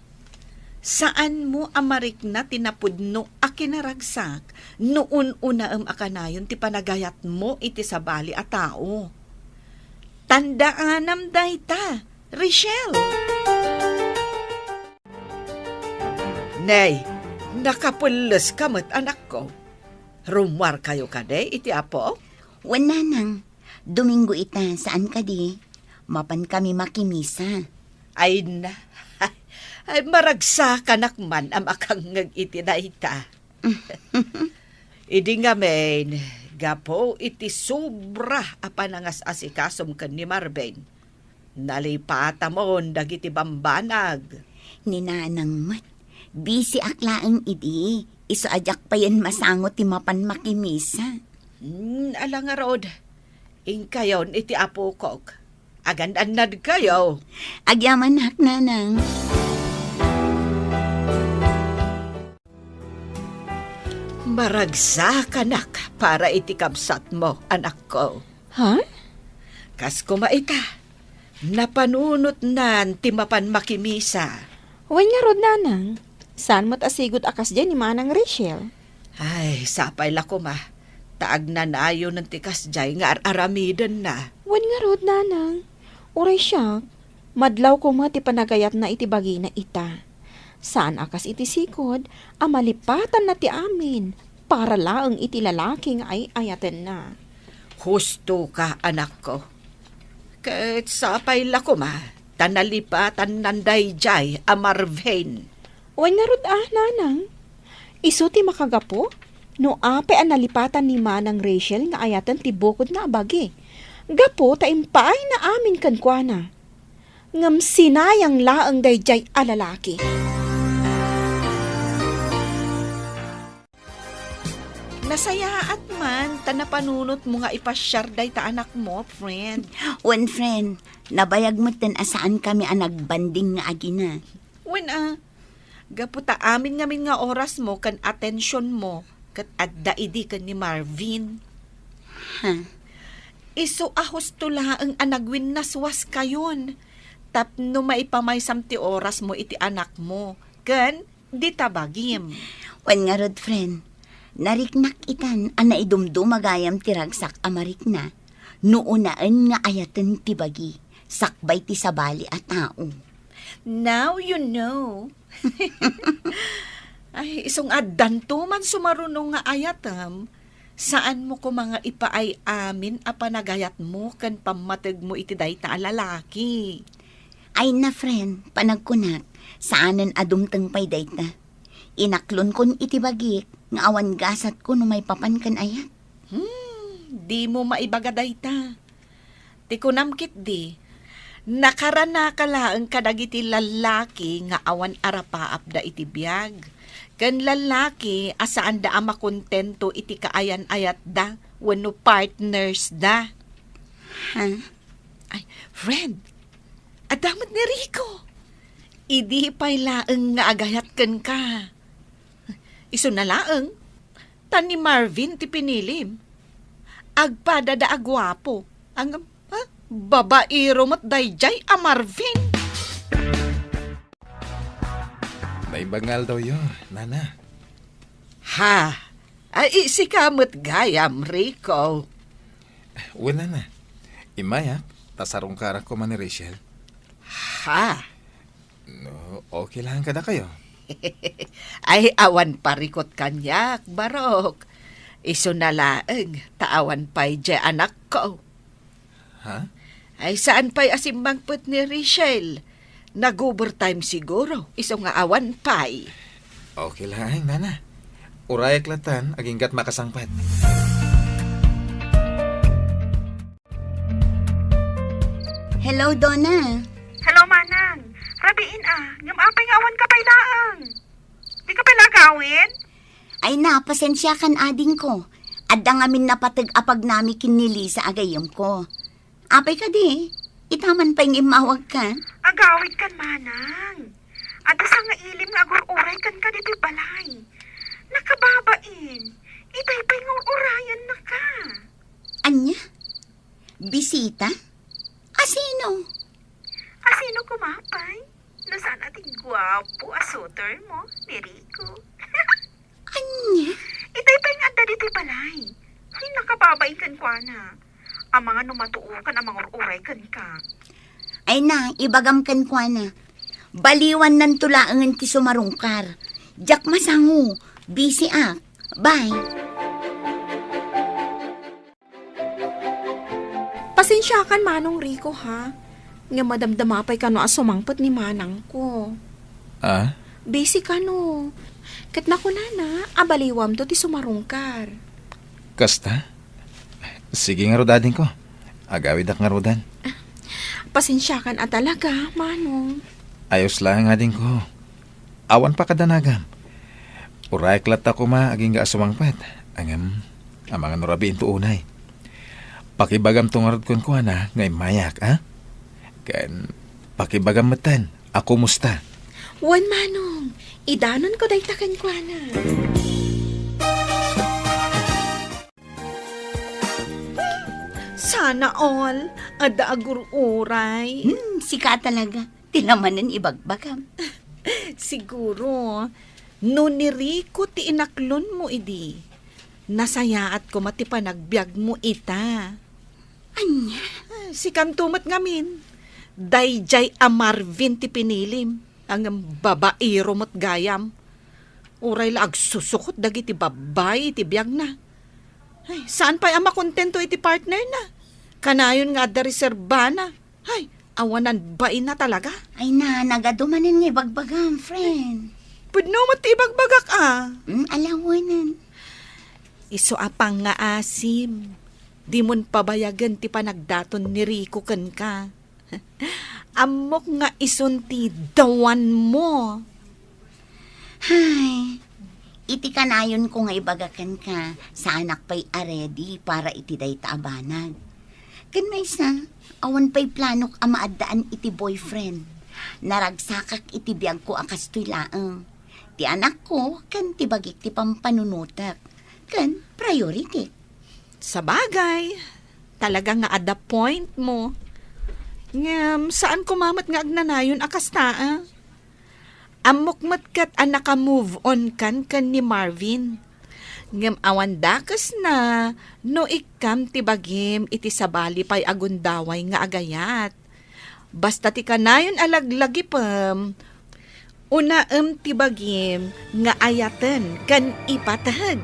saanmo a marikna ti napudno a kinaragsak no un-unaem a kanayon ti panagayatmo iti sabali a tao. Tandaanam dayta, Rachel. Nay, nakapelleska met, anakko. Rummuarkayo kadi iti Apo? Wen, nanang. Domingo ita, saan kadi? Mapankami makimisa. Ay na. Ay, maragsakanak man a makangngeg iti dayta. Idi ngamin, gapu iti sobra a panangas-asikasom ken ni Marvin, nalipatamon dagiti bambanag. Ni nanang met, bisiak laeng idi, isu a diak payen masango ti mapan makimisa. Hmm, ala ngarud, inkayon iti apokok. Agan-annadkayo. Agyamanak, nanang. Maragsakanak para iti kabsatmo, anakko. Ha? Kas koma ita, napanunotnan ti mapan makimisa. Wen ngarud, nanang, saan met a sigud a kasdiay ni Manang Rachel? Ay, sapay la koma, ta agnanayonen ti kasdiay nga ar-aramidenna. Wen ngarud, nanang, uray siak, madlaw koma ti panagayatna iti bagina ita. Saan a kas iti sigud a malipatanna ti amin para laeng iti lalaki nga ay-ayatenna. Husto ka, anakko. Ket sapay la koma, ta nalipatannan daydiay a Marvin. Wen ngarud a, nanang, isu ti makagapu no apay a nalipatan ni Manang Rachel nga ayaten ti bukodna a bagi, gapu ta impaayna amin kenkuana. Ngem sinayang laeng daydiay a lalaki. Nasayaat man ta napanunotmo nga ipasiar dayta anakmo, friend. Wen, friend, nabayag metten a saankami a nagbanding nga agina. Wen a, gapu ta amin ngamin nga orasmo ken atensionmo ket adda idi ken ni Marvin. Ha? Isu a husto laeng a nagwinnaswaskayon tapno maipamaysam ti orasmo iti anakmo ken dita bagim. Wen ngarud, friend, nariknak itan a naidumduma gayam ti ragsak a marikna no unaen nga ayaten ti bagi sakbay ti sabali a tao. Now you know. Ay, isung addanto man sumaruno nga ayatem, saanmo koma nga ipaay amin a panagayatmo ken pammategmo iti dayta a lalaki. Ay na, friend, panagkunak, saanen a dumteng pay dayta. Inaklonkon iti bagik nga awan gasatko no maipapan ken ayat. Hmm, Dimo maibaga dayta. Ti kunam ketdi, nakaranaka laeng kadagiti lallaki nga awan arapaapda iti biag, ken lallaki a saanda a makontento iti kaayan-ayatda wenno partnersda. Ha? Ay, friend, adda met ni Rico. Idi pay laeng nga agayat kenka. Isuna laeng, ta ni Marvin ti pinilim. Agpadada a guapo. Ang, ha? Babaero met daydiay a Marvin. Naimbag nga aldawyo, Nana. Ha? Ay, sika met gayam, Rico. Wen, Nana. Immayak, ta sarungkarak koma ni Rachel. Ha? No, okay lang kadakayo. Ay, awan parikot kaniak, Barok. Isuna laeng, ta awan pay diay anakko. Ha? Ay, saan pay a simmangpet ni Rachel? Nag-overtime siguro, isu nga awan pay. Okay laeng, Nana. Urayak latan, agingga't makasangpet. Hello, Donna. Hello, Manang. Rabiin a, ngem apay nga awan ka pay laeng? Di ka pay lagawin? Ay na, pasensiakan adingko. Adda ngamin napateg a pagnami ken ni Lisa a gayyemko. Apay kadi? Ita man pay nga immawagka? Agawid kan, Manang. Adda sangailim nga agur-uray kenka ditoy balay. Nakababain. Itay pay nga ur-urayan naka. Anya? Bisita? Asino? Asino koma pay? No saan a ti guapo a suitor mo, ni Rico. Anya? Itay pay nga adda ditoy balay. Ay, nakababain kenkuana. Amangan no matuokan a mangur-uray kenka. Ay na, ibagam kenkuana. Baliwannanto laengen ti sumarungkar. Diak masango. Busy ak. Bye. Pasensiakan, Manong Rico, ha? Nga madamdama pay kano a sumangpet ni manangko. Ah? Busy kano. Ket nakunana a baliwamto ti sumarungkar. Kasta? Sige ngarud, adingko. Agawidak ngarudan. Pasensiakan a talaga, Manong. Ayos laeng, adingko. Awan pakadanagam. Urayak latta koma agingga a sumangpet. Ngem, amangan no rabiinto unay. Pakibagamto ngarud kenkuana nga immayak, a? Ken pakibagam metten a kumusta. Wen, Manong, idanonko dayta kenkuana. Sana all, adda agur-uray. Hmm, sika talaga. Ti lamanen ibagbagam. Siguro, no ni Rico ti inaklonmo idi, nasayaat koma ti panagbiagmo ita. Ania? Ah, sikanto met ngamin. Daydiay a Marvin ti pinilim. Ngem babaero met gayam. Uray la agsusukot dagiti babbai iti biagna. Ay, saan pay a makontento iti partnerna? Kanayon nga adda reserbana. Ay, awanan baina talaga. Ay na, nagadu manen nga ibagbagam, friend. Pudno met ti ibagbagak, a. Mm, alawanan. Isu a pangngaasim, dimon pabayagen ti panagdaton ni Rico kenka. Ammok nga isun ti dawanmo. Hay, iti kanayonko nga ibaga kenka, saanak pay a ready para iti dayta a banag. Ken maysa, awan pay planok a maaddaan iti boyfriend. Naragsakak iti biagko a kastoy laeng. Ti anakko ken ti bagik ti pampanunotek ken priority. Sabagay, talaga nga adda point mo. Ngem, saan koma met nga agnanayon a kasta, a? Ammok met ket a naka-move on kan ken ni Marvin. Ngem awan dakesna no ikkam ti bagim iti sabali pay a gundaway nga agayat. Basta ti kanayon a laglagipem, unaem ti bagim nga ayaten ken ipateg.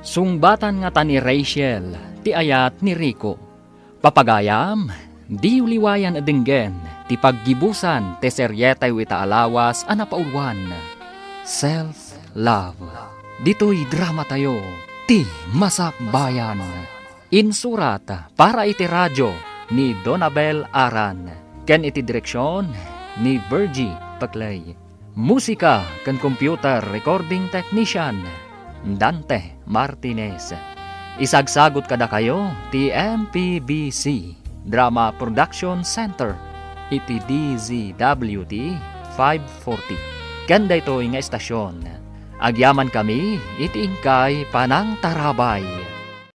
Sungbatan ngata ni Rachel ti ayat ni Rico. Papagayam, diyo liwayan a denggen ti paggibusan ti serietayo ita a lawas a napauluan, Self Love. Ditoy dramatayo, ti Masakbayan. Insurat para iti radyo ni Donabel Aran, ken iti direksyon ni Virgie Peclay. Musika ken computer recording technician, Dante Martinez. Isagsagut kadakayo ti M P B C Drama Production Center iti D Z W T five forty. Ken daytoy nga istasyon, agyamankami iti inkay panangtarabay.